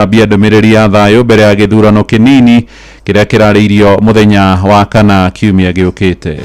Gũtambia ndũmĩrĩri ya thayũ mbere ya gĩthurano kĩnini kĩrĩa kĩrarĩirio mũthenya wa kana kiumia gĩũkĩte.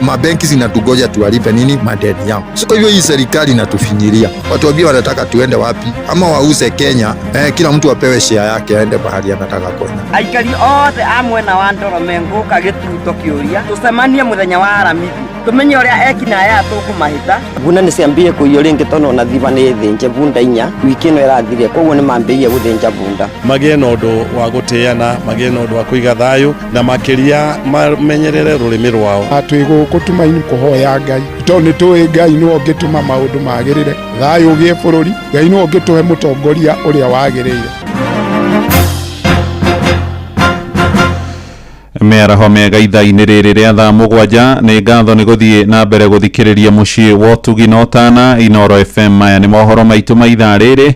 Mabenki zinatugoja tuwalipe nini madeni yao. So kwa hivyo hii serikali inatufinyilia, watuambie wanataka tuende wapi, ama wauze Kenya, kila mtu apewe share yake aende mahali anataka kwenda. Aikari othe a mwena wa Ndoro mengũka gĩtuto kĩũria tũcemanie mũthenya wa Aramithi tũmenye ũrĩa eki na aya tũkũmahĩta. Bunda nĩ ciambie kũiywo rĩngĩ tondũ ona thiba nĩ thĩnje bunda inya wiki ĩno ĩrathire, koguo nĩ mambĩrĩirie gũthĩnja bunda. Magĩe na ũndũ wa gũtĩana, magĩe na ũndũ wa kũiga thayũ, na makĩria mamenyerere rũrĩmĩ rwao. Twĩ gũkũ Tumaini kũhoya Ngai tondũ nĩ tũĩ Ngai nĩwe ũngĩtũma maũndũ magĩrĩre, thayũ ũgĩe bũrũri, Ngai nĩwe ũngĩtũhe mũtongoria ũrĩa wagĩrĩire. Mĩaraho mĩega ithaa-inĩ rĩrĩ rĩa thaa 7. Nĩ ngatho nĩ gũthiĩ na mbere gũthikĩrĩria mũciĩ wa ũtugi na ũtana Inoro FM. Maya nĩ mohoro maitũ ma ithaa rĩrĩ.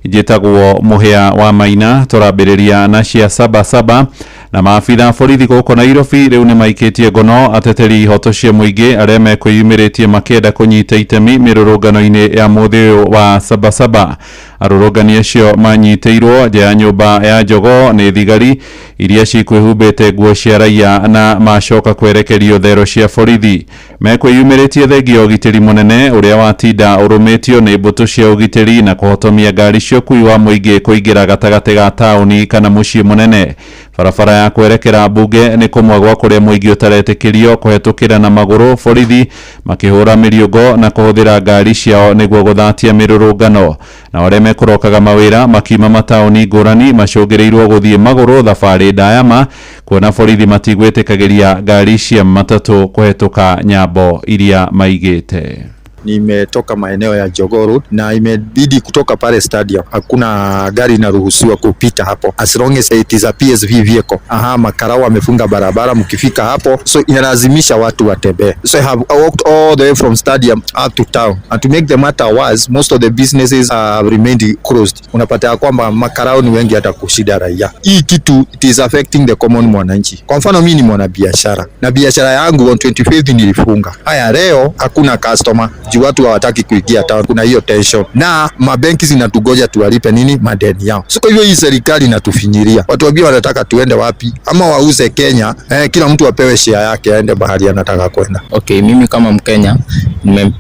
Njĩtagwo Mũhĩa wa Maina. Tũrambĩrĩria na cia Sabasaba na maabitha a borithi gũkũ Nairobi rĩu nĩ maikĩtie ngono ateteri ihoto cia mũingĩ arĩa mekwĩyumĩrĩtie makĩenda kũnyita itemi mĩrũrũngano-inĩ ya mũthĩ ũyũ wa Sabasaba. Arũrũngani acio manyitĩirwo nja ya nyũmba ya jogoo nĩ thigari iria cikwĩhumbĩte nguo cia raia na macoka kwerekerio thero cia borithi. Mekwĩyumĩrĩtie thengia ya ũgitĩri mũnene ũrĩa watinda ũrũmĩtio nĩ mbũtũ cia ũgitĩri na kũhotomia ngari cia ũkui wa mũingĩ kũingĩra gatagatĩ ga taũni kana mũciĩ mũnene. Barabara ya kwerekera mbunge nĩ kũmwe gwa kũrĩa mũingĩ ũtaretĩkĩrio kũhetũkĩra na magũrũ, borithi makĩhũra mĩriũngo na kũhũthĩra ngari ciao nĩguo gũthatia mĩrũrũngano. Na arĩa mekũrokaga mawĩra makiuma mataũni ngũrani macũngĩrĩirwo gũthiĩ magũrũ thabarĩ ndaya ma kuona borithi matigwĩtĩkagĩria ngari cia matatũ kũhetũka nyambo iria maigĩte. Nimetoka maeneo ya Jogoo Road na imebidi kutoka pale stadium, hakuna gari inaruhusiwa kupita hapo as long as it is a PSV vehicle. Aha, makarau wamefunga barabara mkifika hapo, so inalazimisha watu watembee. So I have walked all the way from stadium up to town, and to make the matter worse, most of the businesses have remained closed. Unapata ya kwamba makarau ni wengi hata kushida raia. Hii kitu it is affecting the common mwananchi. Kwa mfano mimi ni mwanabiashara na biashara yangu on 25th nilifunga. Haya, leo hakuna customer juu watu hawataki kuingia town, kuna hiyo tension na mabenki zinatugoja tuwalipe nini madeni yao. So kwa hivyo hii serikali inatufinyilia, watuambie wanataka tuende wapi, ama wauze Kenya, kila mtu apewe share yake aende mahali anataka kwenda. Okay, mimi kama Mkenya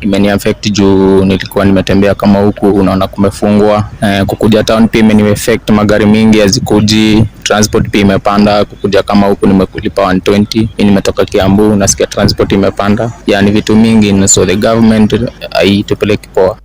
imeni affect juu nilikuwa nimetembea kama huku, unaona kumefungwa. Kukuja town pia imeni affect, magari mingi hazikuji, transport pia imepanda. Kukuja kama huku nimekulipa 120, mimi nimetoka Kiambu, nasikia transport imepanda, yani vitu mingi, so the government haitupeleki poa.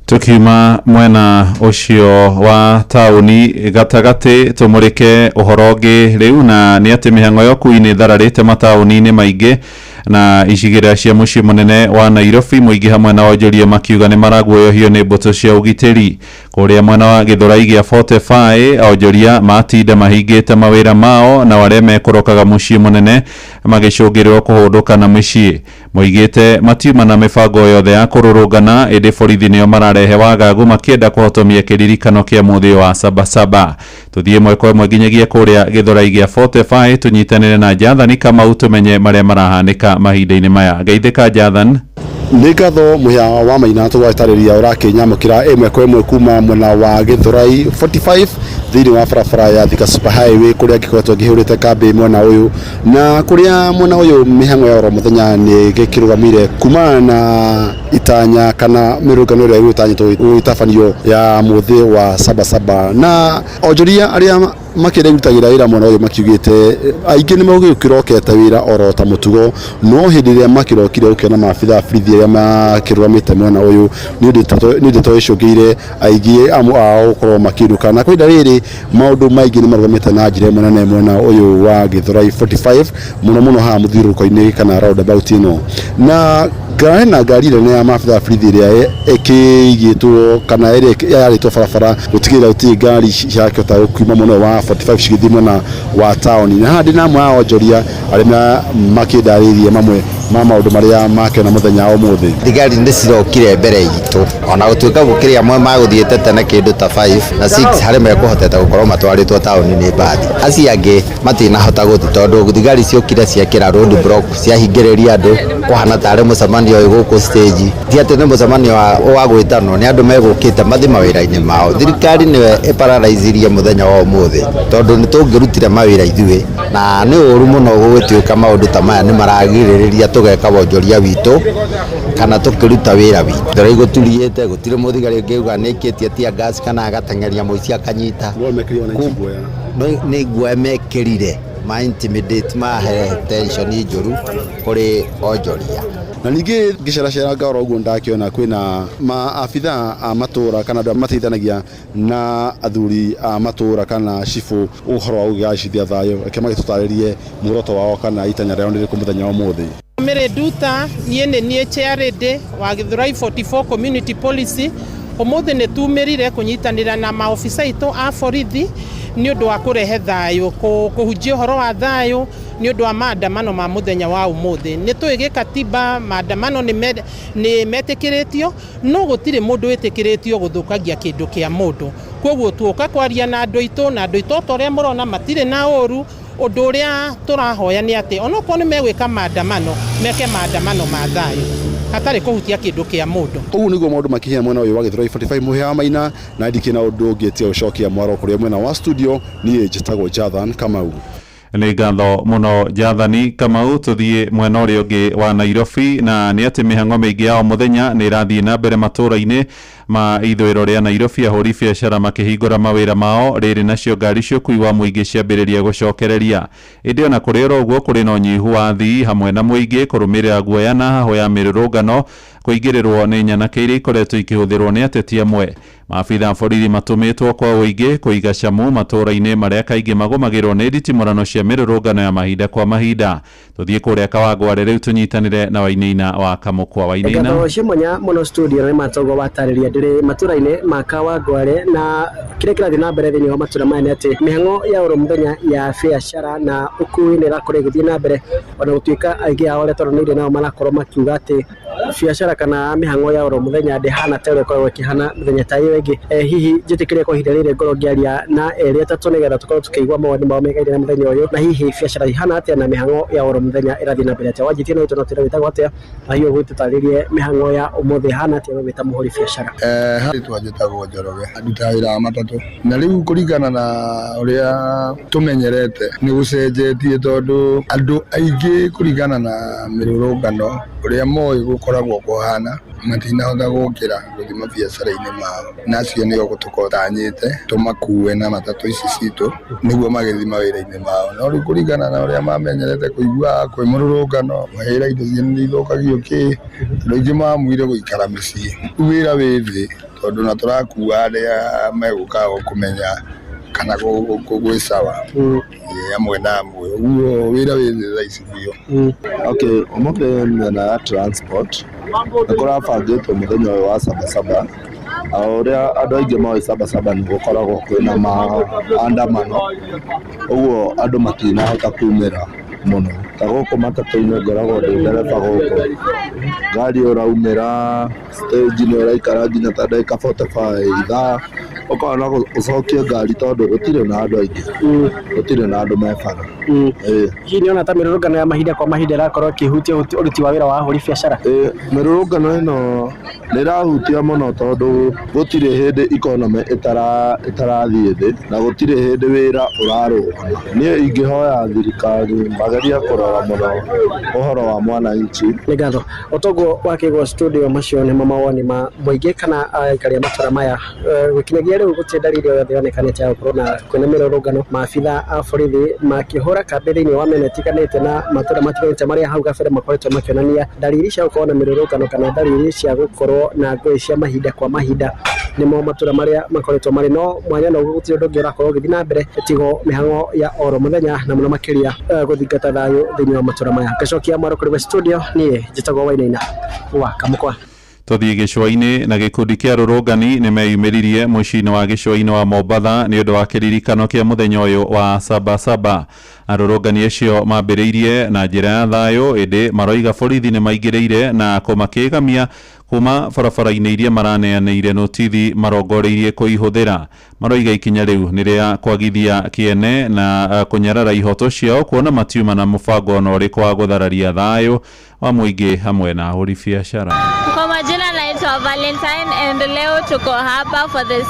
Tukiuma mwena ũcio wa taũni gatagatĩ tũmũrĩke ũhoro ũngĩ rĩu, na nĩ atĩ mĩhang'o ya ũkui nĩ ĩthararĩte mataũni-inĩ maingĩ na icigĩrĩra cia mũciĩ mũnene wa Nairobi, mũingĩ hamwe na onjoria makiuga nĩ maraguoyohio nĩ mbũtũ cia ũgitĩri. Kũrĩa mwena wa Gĩthũrai gĩa 45 onjoria matinda mahingĩte mawĩra mao na arĩa mekũrokaga mũciĩ mũnene magĩcũngĩrĩrwo kũhũndũka na mĩciĩ. Moigĩte matiuma na mĩbango yothe ya kũrũrũngana, ĩndĩ borithi nĩo mararehe wagagu makĩenda kũhotomia kĩririkano kĩa mũthĩ wa Sabasaba. Tũthiĩ ĩmwe kwa ĩmwe nginyagia kũrĩa Gĩthũrai gĩa 45 tũnyitanĩre na Jathani Kamau tũmenye marĩa marahanĩka mahinda-inĩ maya. Geithĩka Jathan. Nĩ ngatho Mũhĩa wa Maina, tũgwatarĩria ũrakĩnyamũkĩra ĩmwe kwa ĩmwe kuma mwena wa Gĩthũrai 45 thĩinĩ wa barabara ya Thika Super Highway kũrĩa ngĩkoretwo ngĩhũrĩte kambĩ mwena ũyũ, na kũrĩa mwena ũyũ mĩhang'o ya oro mũthenya nĩ gĩkĩrũgamire kumana na itanya kana mĩrũngano ĩrĩa ĩgũtanyĩtwo gũgĩtabanio ya mũthĩ wa Sabasaba, na onjoria arĩa makĩrutagĩra wĩra mwena ũyũ makiugĩte aingĩ nĩ magũkĩrokete wĩra oro ta mũtugo, no hĩndĩ ĩrĩa makĩrokire ũkĩona maabitha a borithi arĩa makĩrũgamĩte mwena ũyũ nĩ ndeto ĩcũngĩire aingĩ amwe ao gũkorwo makĩinũka. Na kwa ihinda rĩrĩ maũndũ maingĩ nĩ marũgamĩte na njĩra ĩmwe nene mwena ũyũ wa Gĩthũrai 45, mũno mũno haha mũthiũrũrũko-inĩ kana roundabout ĩno, na hena ngari nene ya maabitha a borithi ĩrĩa ĩkĩigĩtwo kana ĩrĩa yarĩtwo barabara gũtigĩrĩra gũtirĩ ngari cirakĩhota gũkiuma mwena ũyũ wa 45 cigĩthiĩ mwena wa taũni. Na haha ndĩna amwe a onjoria arĩa makĩndarĩirie mamwe ma maũndũ marĩa makĩona mũthenya wa ũmũthĩ. Thigari nĩ cirokire mbere itũ, ona gũtuĩka gũkĩrĩ amwe magũthiĩte tene kĩndũ ta 5 na 6 harĩ mekũhotete gũkorwo matwarĩtwo taũni nĩ mbathi, acio angĩ matinahota gũthiĩ tondũ thigari ciokire ciekĩra road block, ciahingĩrĩria andũ. Kũhana tarĩ mũcemanio ũyũ gũkũ stage, ti atĩ nĩ mũcemanio wa gwĩtanwo, nĩ andũ megũkĩte mathiĩ mawĩra-inĩ mao. Thirikari nĩwe ĩpararaizirie mũthenya wa ũmũthĩ, tondũ nĩ tũngĩrutire mawĩra ithuĩ, na nĩ ũru mũno gũgĩtuĩka maũndũ ta maya nĩ maragirĩrĩria tũgeka wonjoria witũ kana tũkĩruta wĩra witũ. Tũrĩa gũturiĩte, gũtirĩ mũthigari ũngĩuga nĩkĩtie tear gas kana agateng'eria mũici akanyita. Nĩ guoya mekĩrire ma intimidate, mahe tension njũru kũrĩ onjoria. Na ningĩ ngĩceraceranga oro ũguo ndakĩona kwĩna maabitha a matũra kana andũ arĩa mateithanagia na athuri a matũra kana cibũ ũhoro wa gũgĩgacithia thayũ. Reke magĩtũtarĩrie muoroto wao kana itanya rĩao nĩ rĩrĩkũ mũthenya wa ũmũthĩ. Mary Nduta, niĩ nĩ niĩ chairlady wa Githurai 44 Community Policy. Ũmũthĩ nĩ tumĩrire kũnyitanĩra na maobitha aitũ a borithi nĩ ũndũ wa kũrehe thayũ, kũhunjia ũhoro wa thayũ nĩ ũndũ wa maandamano ma mũthenya wa ũmũthĩ. Nĩ tũĩ gĩkatiba maandamano nĩ metĩkĩrĩtio, no gũtirĩ mũndũ wĩtĩkĩrĩtio gũthũkagia kĩndũ kĩa mũndũ. Koguo tuoka kwaria na andũ aitũ, na andũ aitũ ta ũrĩa mũrona matirĩ na ũru. Ũndũ ũrĩa tũrahoya nĩ atĩ onokorwo nĩ megwĩka maandamano, meke maandamano ma thayũ hatarĩ kũhutia kĩndũ kĩa mũndũ. Ũguo nĩguo maũndũ makinyia mwena ũyũ wa Githurai 45 mũhĩa wa Maina, na ndikĩna ũndũ ũngĩ tiga gũcokia mwaro kũrĩa mwena wa studio. Niĩ njĩtagwo Jathan Kamau. Nĩ ngatho mũno Jathani Kamau. Tũthiĩ mwena ũrĩa ũngĩ wa Nairobi, na nĩ atĩ mĩhang'o mĩingĩ ya o mũthenya nĩ ĩrathiĩ na mbere matũũra-inĩ ma ithũĩro rĩa Nairobi, ahũri biacara makĩhingũra mawĩra mao rĩrĩ nacio ngari cia ũkui wa mũingĩ ciambĩrĩria gũcokereria. Ĩndĩ ona kũrĩ oro ũguo, kũrĩ na ũnyihu wa athii hamwe na mũingĩ kũrũmĩrĩra guoya na hahũ ya mĩrũrũngano kũingĩrĩrwo nĩ nyanake iria ikoretwo ikĩhũthĩrwo nĩ ateti amwe. Maabitha a borithi matũmĩtwo kwa ũingĩ kũiga camu matũũra-inĩ marĩa kaingĩ magũmagĩrwo nĩ nditimũrano cia mĩrũrũngano ya mahinda kwa mahinda. Tũthiĩ kũrĩa Kawangware rĩu tũnyitanĩre na Wainaina wa Kamũkwa. Wainaina. Ngatho cia mwanya mũno studio nĩ matogo watarĩria ndĩrĩ matũra-inĩ ma Kawangware, na kĩrĩa kĩrathiĩ na mbere thĩinĩ wa matũra maya nĩ atĩ mĩhang'o ya oro mũthenya ya biacara na ũkui nĩ ĩrakorwo ĩgĩthiĩ na mbere, ona gũtuĩka aingĩ ao arĩa twaranĩirie nao marakorwo makiuga atĩ biacara kana mĩhang'o ya oro mũthenya ndĩhana ta ũrĩa ĩkoragwo ĩkĩhana mĩthenya ta ĩyo ĩngĩ. Hihi njĩtĩkĩrie kwa ihinda rĩrĩ ngorwo ngĩaria na erĩ atatũ nĩgetha tũkorwo tũkĩigua mawoni mao megaire na mũthenya ũyũ, na hihi biacara ihana atĩa na mĩhang'o ya oro mũthenya ĩrathiĩ na mbere atĩa. Wanjĩtie na no twĩre wĩtagwo atĩa, na hihi ũgũtũtarĩrie mĩhang'o ya ũmũthĩ ĩhana atĩa we wĩta mũhũri biacara. Rĩtwa njĩtagwo Njoroge, ndutaga wĩra wa matatũ, na rĩu kũringana na ũrĩa tũmenyerete nĩ gũcenjetie, tondũ andũ aingĩ kũringana na mĩrũrũngano ũrĩa moĩ gũkoragwo kũhana matinahota gũkĩra gũthiĩ mabiacara-inĩ mao, na acio nĩo tũkotanyĩte tũmakue na matatũ ici citũ nĩguo magĩthiĩ mawĩra-inĩ mao. No rĩu kũringana na ũrĩa mamenyerete kũigua kwĩ mũrũrũngano, wĩra indo ciene nĩ ithũkagio kĩ, andũ aingĩ mamuire gũikara mĩciĩ. Rĩu wĩra wĩ thĩ, tondũ na tũrakua arĩa megũka kũmenya kana gwĩ sawa amwe na amwe, ũguo wĩra wĩ thĩ thaa ici biũ. Okay, ũmũthĩ mĩena ya transport nĩ kũrabangĩtwo mũthenya ũyũ wa Sabasaba. O ũrĩa andũ aingĩ moĩ Sabasaba nĩ gũkoragwo kwĩna maandamano, ũguo andũ matinahota kumĩra mũno. Ta gũkũ matatũ-inĩ ngoragwo ndĩ ndereba gũkũ, ngari ũraumĩra stage nĩ ũraikara nginya ta ndagĩka 45 ithaa, ũkona ũcokie ngari tondũ gũtirĩ na andũ aingĩ, gũtirĩ na andũ me bara. Hihi nĩ ona ta mĩrũrũngano ya mahinda kwa mahinda ĩrakorwo ĩkĩhutia ũruti wa wĩra wa ahũri biacara? Mĩrũrũngano ĩno nĩ ĩrahutia mũno, tondũ gũtirĩ hĩndĩ economy ĩtarathiĩ thĩ, na gũtirĩ hĩndĩ wĩra ũrarũgama. Niĩ ingĩhoya thirikari magerie kũrora mũno ũhoro wa mwananchi. Nĩ ngatho ũtongo wa kĩgwa studio. Macio nĩmo mawoni ma mũingĩ kana aikari a matũra maya. Gũkinyagia rĩu gũtirĩ ndariri o yothe yonekanĩte ya gũkorwo na kwĩna mĩrũrũngano. Maabitha a borithi makĩhũra kambĩ thĩinĩ wa mĩena ĩtiganĩte na matũra matiganĩte marĩa hau kabere makoretwo makĩonania ndariri cia gũkorwo na mĩrũrũngano kana ndariri cia gũkorwo na ngũĩ cia mahinda kwa mahinda, nĩmo matũra marĩa makoretwo marĩ no mwanya na ũguo gũtirĩ ũndũ ũngĩ ũrakorwo ũgĩthiĩ na mbere tigo mĩhang'o ya oro mũthenya, na mũno makĩria gũthingata thayũ thĩinĩ wa matũra maya. Ngacokia mwaro kũrĩ we studio, niĩ njĩtagwo Wainaina wa Kamũkwa. Tũthiĩ gĩcũa-inĩ, na gĩkundi kĩa rũrũngani nĩ meyumĩririe mũciĩ-inĩ wa gĩcũa-inĩ wa Mombatha nĩ ũndũ wa kĩririkano kĩa mũthenya ũyũ wa Sabasaba. Arũrũngani acio mambĩrĩirie na njĩra ya thayũ, ĩndĩ maroiga borithi nĩ maingĩrĩire na kũmakĩgamia kuma barabara-inĩ iria maraneanĩire notithi marongoreirie kũihũthĩra. Maroiga ikinya rĩu nĩ rĩa kwagithia kĩene na kũnyarara ihoto ciao kuona matiuma na mũbango ona ũrĩkũ wa gũthararia thayũ wa mũingĩ hamwe na ahũri biacara. Kwa majina naitwa Valentine and leo tuko hapa for this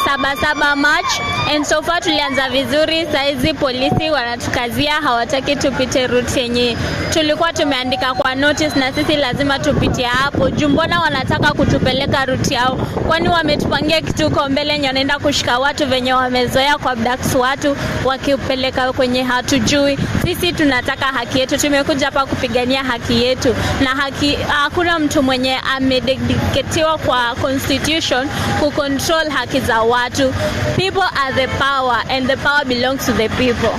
Sabasaba march and so far tulianza vizuri. Saizi polisi wanatukazia, hawataki tupite route yenye tulikuwa tumeandika kwa notice, na sisi lazima tupitie hapo. Juu mbona wanataka kutupeleka route yao? Kwani wametupangia kitu huko mbele yenye wanaenda kushika watu venye wamezoea kwa abduct watu wakipeleka kwenye hatujui. Sisi tunataka haki yetu, tumekuja hapa kupigania haki yetu, na haki hakuna mtu mwenye amededicatiwa kwa constitution kucontrol haki za watu. People are the power and the power belongs to the people.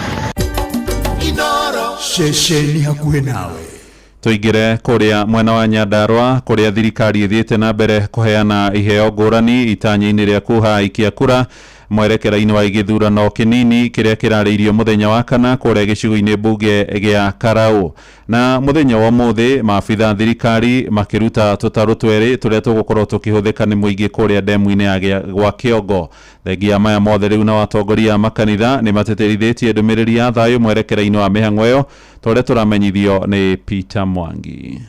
Ceceni hakuhĩ nawe. Tũingĩre kũrĩa mwena wa Nyandarua kũrĩa thirikari ĩthiĩte na mbere kũheana iheo ngũrani itanya-inĩ rĩa kuha aikia kura mwerekera-inĩ wa gĩthurano kĩnini kĩrĩa kĩrarĩirio mũthenya wa kana kũrĩa gĩcigo-inĩ mbunge gĩa Karau. Na mũthenya wa ũmũthĩ maabitha thirikari makĩruta tũtarũ twerĩ tũrĩa tũgũkorwo tũkĩhũthĩka nĩ mũingĩ kũrĩa ndemu-inĩ ya gwa Kĩongo. Thengia maya mothe rĩu na watongoria a makanitha nĩ matĩtĩrithĩtie ndũmĩrĩri ya thayũ mwerekera-inĩ wa mĩhang'o ĩyo ta ũrĩa tũramenyithio nĩ Peter Mwangi.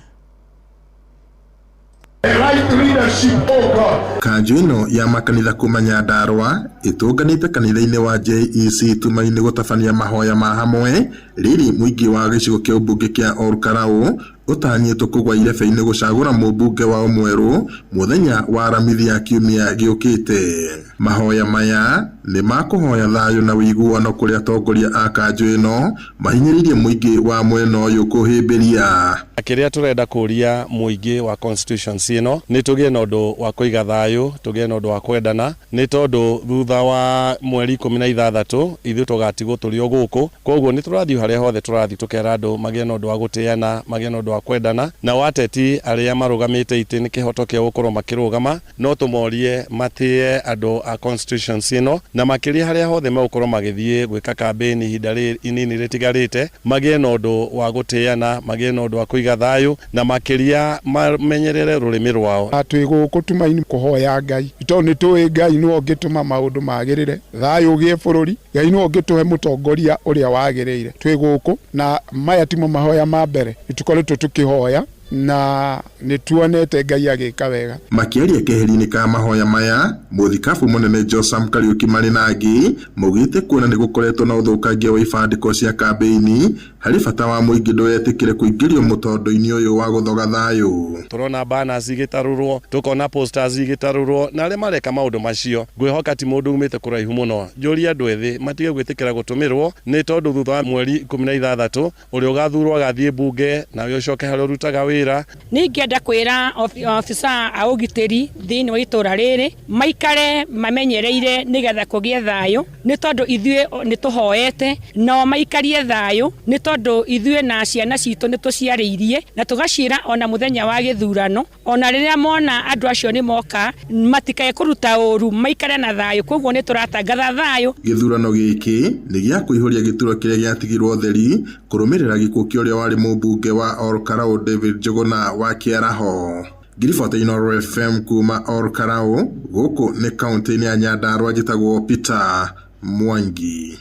Kanjũ ĩno ya makanitha kuma Nyandarua ĩtũnganĩte kanitha-inĩ wa JEC Tumaini gũtabania mahoya ma hamwe rĩrĩ mũingĩ wa gĩcigo kĩa ũmbunge kĩa Olkarau ũtanyĩtwo kũgwa irebe-inĩ gũcagũra mũmbunge wao mwerũ mũthenya wa Aramithi ya kiumia gĩũkĩte. Mahoya maya nĩ makũhoya thayũ na ũiguano kũrĩ atongoria a kanjũ ĩno mahinyĩrĩirie mũingĩ wa mwena ũyũ kũhĩmbĩria. Kĩrĩa tũrenda kũria mũingĩ wa constituency ĩno nĩ tũgĩe na ũndũ wa kũiga thayũ, tũgĩe na ũndũ wa kwendana, nĩ tondũ thutha wa mweri 16 ithuĩ tũgatigwo tũrĩ o gũkũ. Koguo nĩ tũrathiĩ harĩa hothe tũrathiĩ tũkera andũ magĩe na ũndũ wa gũtĩana, magĩe na ũndũ wa kwendana, na wateti arĩa marũgamĩte itĩ nĩ kĩhoto kĩao gũkorwo makĩrũgama, no tũmorie matĩe andũ a constituency ĩno, na makĩria harĩa hothe megũkorwo magĩthiĩ gwĩka campaign ihinda inini rĩtigarĩte, magĩe na ũndũ wa gũtĩana, magĩe na ũndũ wa kũiga thayũ, na makĩria mamenyerere rũrĩmĩ rwao. Twĩ gũkũ Tumaini kũhoya Ngai tondũ nĩ tũĩ Ngai nĩwe ũngĩtũma maũndũ magĩrĩre, thayũ ũgĩe bũrũri, Ngai nĩwe ũngĩtũhe mũtongoria ũrĩa wagĩrĩire. Twĩ gũkũ na maya timo mahoya ma mbere, nĩtũkoretwo tũkĩhoya na nĩtuonete Ngai agĩka wega. Makĩaria keheri-inĩ ka mahoya maya, mũthikabu mũnene Josam Kariuki marĩ na angĩ maugĩte kuona nĩ gũkoretwo na ũthũkangia wa ibandĩko cia kambĩini harĩ bata wa mũingĩ ndũgetĩkĩre kũingĩrio mũtondo-inĩ ũyũ wa gũthoga thayũ. Tũrona banners igĩtarũrwo, tũkona posters igĩtarũrwo, na arĩa mareka maũndũ macio ngwĩhoka ti mũndũ umĩte kũraihu mũno. Njũria andũ ethĩ matige gwĩtĩkĩra gũtũmĩrwo, nĩ tondũ thutha wa mweri 16 ũrĩa ũgathurwo agathiĩ mbunge nawe ũcoke harĩa ũrutaga wĩra. Ningĩenda kwĩra ofisa a ũgitĩri thĩinĩ wa itũra rĩrĩ maikare mamenyereire nĩgetha kũgĩe thayũ, nĩ tondũ ithuĩ nĩ tũhoete nao maikarie thayũ, nĩ tondũ ithuĩ na ciana citũ nĩ tũciarĩirie na tũgaciĩra ona mũthenya wa gĩthurano, ona rĩrĩa mona andũ acio nĩ moka matikae kũruta ũru, maikare na thayũ. Koguo nĩ tũratangatha thayũ. Gĩthurano gĩkĩ nĩ gĩa kũihũria gĩturwa kĩrĩa gĩatigirwo theri kũrũmĩrĩra gĩkuũ kĩa ũrĩa warĩ mũmbunge wa Olkarau David Njuguna wa Kĩaraho. Ngiribota Inooro FM kuma Olkarau gũkũ nĩ kaunti-inĩ ya Nyandarua, njĩtagwo Peter Mwangi.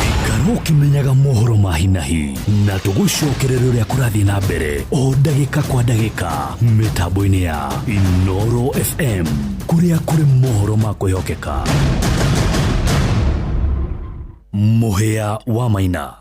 Ikara ũkĩmenyaga mohoro ma hi na hi na tũgũcokerere ũrĩa kũrathiĩ na mbere o ndagĩka kwa ndagĩka mĩtambo-inĩ ya Inooro FM kũrĩa kũrĩ mohoro ma kwĩhokeka. Mũhĩa wa Maina.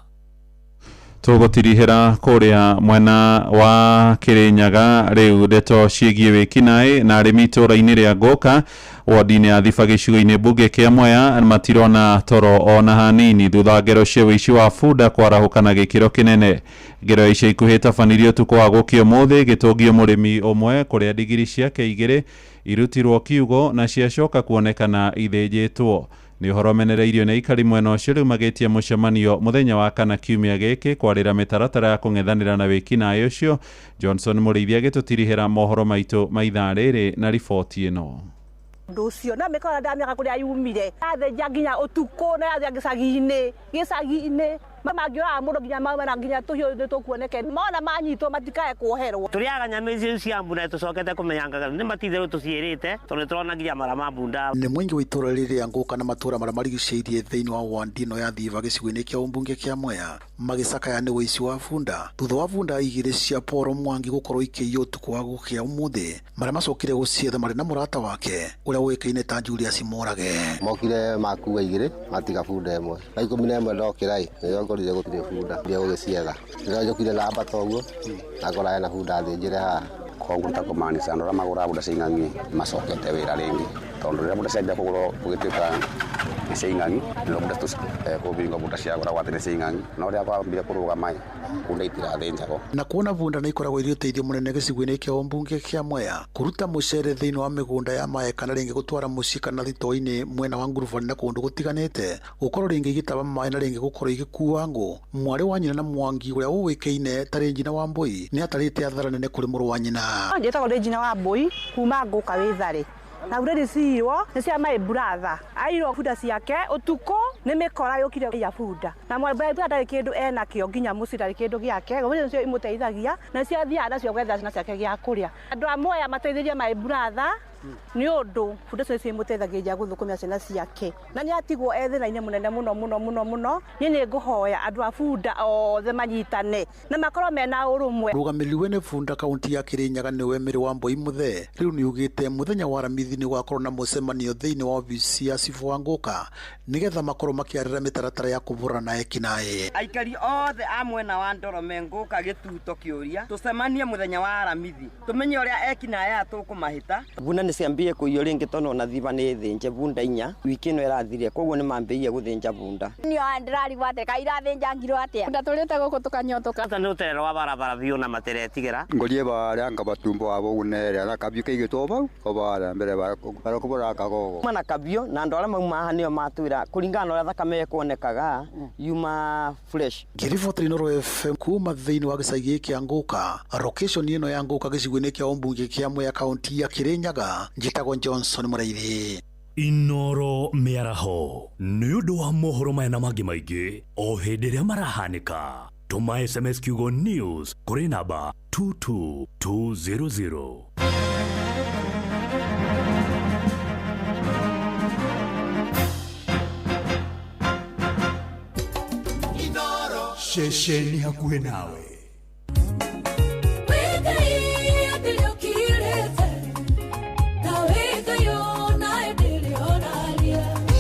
Tũgũtirihĩra kũrĩa mwena wa Kĩrĩnyaga rĩu ndeto ciĩgiĩ wĩkinaĩ na arĩmi itũũra-inĩ rĩa Ngũka wodi-inĩ ya Thiba gĩcigo-inĩ mbunge kĩa Mwea matirona toro ona hanini thutha wa ngero cia ũici wa bunda kwarahũka na gĩkĩro kĩnene. Ngero ya ica ikuhĩ ĩtabanirio ũtukũ wa gũkĩa ũmũthĩ gĩtũngio mũrĩmi ũmwe kũrĩa ndigiri ciake igĩrĩ irutirwo kiugo na ciacoka kuonekana ithĩnjĩtwo. Nĩ ũhoro ũmenereirio nĩ aikari mwena ũcio rĩu magĩtie mũcemanio mũthenya wa kana kiumia gĩkĩ kwarĩra mĩtaratara ya kũng'ethanĩra na wĩkinaĩ ũcio. Johnson Mũrĩithi agĩtũtirihĩra mohoro maitũ ma ithaa rĩrĩ na riboti ĩno. Ũndũ ũcio na mĩkora ndamĩaka kũrĩa yumire yathĩnja nginya ũtukũ na yathĩa gĩcagi-inĩ Mangĩũraga mũndũ nginya maume na nginya tũhiũ nĩ tũkuoneke mona manyitwo matikae kuoherwo. Tũrĩaga nyama icio cia mbunda tũcokete kũmenyanga nĩ matitherũ tũciĩrĩte tondũ nĩ tũrona nginya mara ma mbunda. Nĩ mũingĩ wa itũra rĩrĩ Ngũka na matũra marĩa marigicĩirie thĩinĩ wa wandi ĩno ya Thiva gĩcigo-inĩ kĩa ũmbunge kĩa Mwea magĩcakaya nĩ ũici wa bunda thutha wa bunda igĩrĩ cia Paul Mwangi gũkorwo ikĩiywo ũtukũ wa gũkĩa ũmũthĩ marĩa macokire gũcietha marĩ na mũrata wake ũrĩa ũĩkaine ta Julius Mũrage. Mokire makua igĩrĩ matiga bunda ĩmwe thaa 11 ndokĩra ĩ nĩrĩo ngorire gũtirĩ bunda ndia gũgĩcietha nĩrĩo njũkire na ambata ũguo na ngora hena bunda thĩnjĩre haha. Koguo ta kũmaanica andũ arĩa magũraga bunda cia ing'ang'i macokete wĩra rĩngĩ tondũ rĩrĩa bunda ciambia kũgũrwo gũgĩtuĩka nĩ cia ing'ang'i nĩrĩo bunda kũbingwo bunda ciagũragwo atĩ nĩ cia ing'ang'i no rĩrĩa kwambire kũrũgama ĩ bunda itirathĩnjagwo. Na kuona bunda nĩ ikoragwo irĩ ũteithio mũnene gĩcigo-inĩ kĩa ũmbunge kĩa Mwea kũruta mũcere thĩinĩ wa mĩgũnda ya maĩ kana rĩngĩ gũtwara mũciĩ kana thitoo-inĩ mwena wa Ngurubani na kũndũ gũtiganĩte gũkorwo rĩngĩ igĩtaba maĩ na rĩngĩ gũkorwo igĩkua ngũ. Mwarĩ wa nyina na Mwangi ũrĩa ũĩkaine ta Regina Wambui nĩ atarĩte athara nene kũrĩ mũrũ wa nyina. Njĩtagwo Regina Wambui kuma Ngũka Wĩtharĩ na uredi ciirwo nĩ cia my brother airwo bunda ciake ũtukũ nĩ mĩkora yũkire ya bunda na my brother ndarĩ kĩndũ enakĩo nginya mũciĩ ndarĩ kĩndũ gĩake gũtirĩ nĩcio imũteithagia na ciathiaga nacio gwetha ciana ciake gĩa kũrĩa. Andũ a Mwea mateithĩrie my brother nĩ ũndũ bunda icio imũteithagĩrĩria gũthũkũmia ciana ciake na nĩ atigwo e thĩna-inĩ mũnene mũno mũno mũno mũno. Niĩ nĩ ngũhoya andũ a bunda othe manyitane na makorwo mena ũrũmwe. Mũrũgamĩrĩri wene bunda kaunti ya Kirinyaga nĩwe Mary Wambui Muthee rĩu nĩugĩte mũthenya wa Aramithi nĩ gũgakorwo na mũcemanio thĩinĩ wa obici ya cibũ wa Ngũka nĩgetha makorwo makĩarĩra mĩtaratara ya kũbũrana na ekinaĩ. Aikari othe a mwena wa Ndorome Ngũka gĩtuto kĩũria tũcemanie mũthenya wa Aramithi tũmenye ũrĩa ekinaĩ aya tũkũmahĩta. Bunda nĩ ciambie kũiywo rĩngĩ tondũ ona Thiva nĩ thĩnje bunda inya wiki ĩno ĩrathirire koguo nĩ mambĩrĩirie gũthĩnja bunda. Niĩ ndĩrarigwo atĩ kaĩ irathĩnja ngiro atĩa bunda tũrĩte gũkũ tũkanyotoka. Ata nĩ ũterero wa barabara biũ na materetigĩra ngorie baria ngabatumbo wabo unere na kabiũ kaigĩtwo bau obara mbere barakũbora kagogo mana kabiũ na andũ arĩa mauma haha nĩo matwĩra kũringana na ũrĩa thakame ĩkuonekaga yuma fresh. Ngĩribotera Inooro FM kuma thĩinĩ wa gĩcagi kĩa Ngũka location ĩno ya Ngũka gĩcigo-inĩ kĩa ũmbunge kĩa Mwea kaunti ya Kirinyaga njĩtagwo Johnson Mũraithi. Inooro mĩaraho nĩ ũndũ wa mohoro maya na mangĩ maingĩ o hĩndĩ ĩrĩa marahanĩka tũma SMS kiugo news kũrĩ namba 22200. Ceceni hakuhĩ nawe.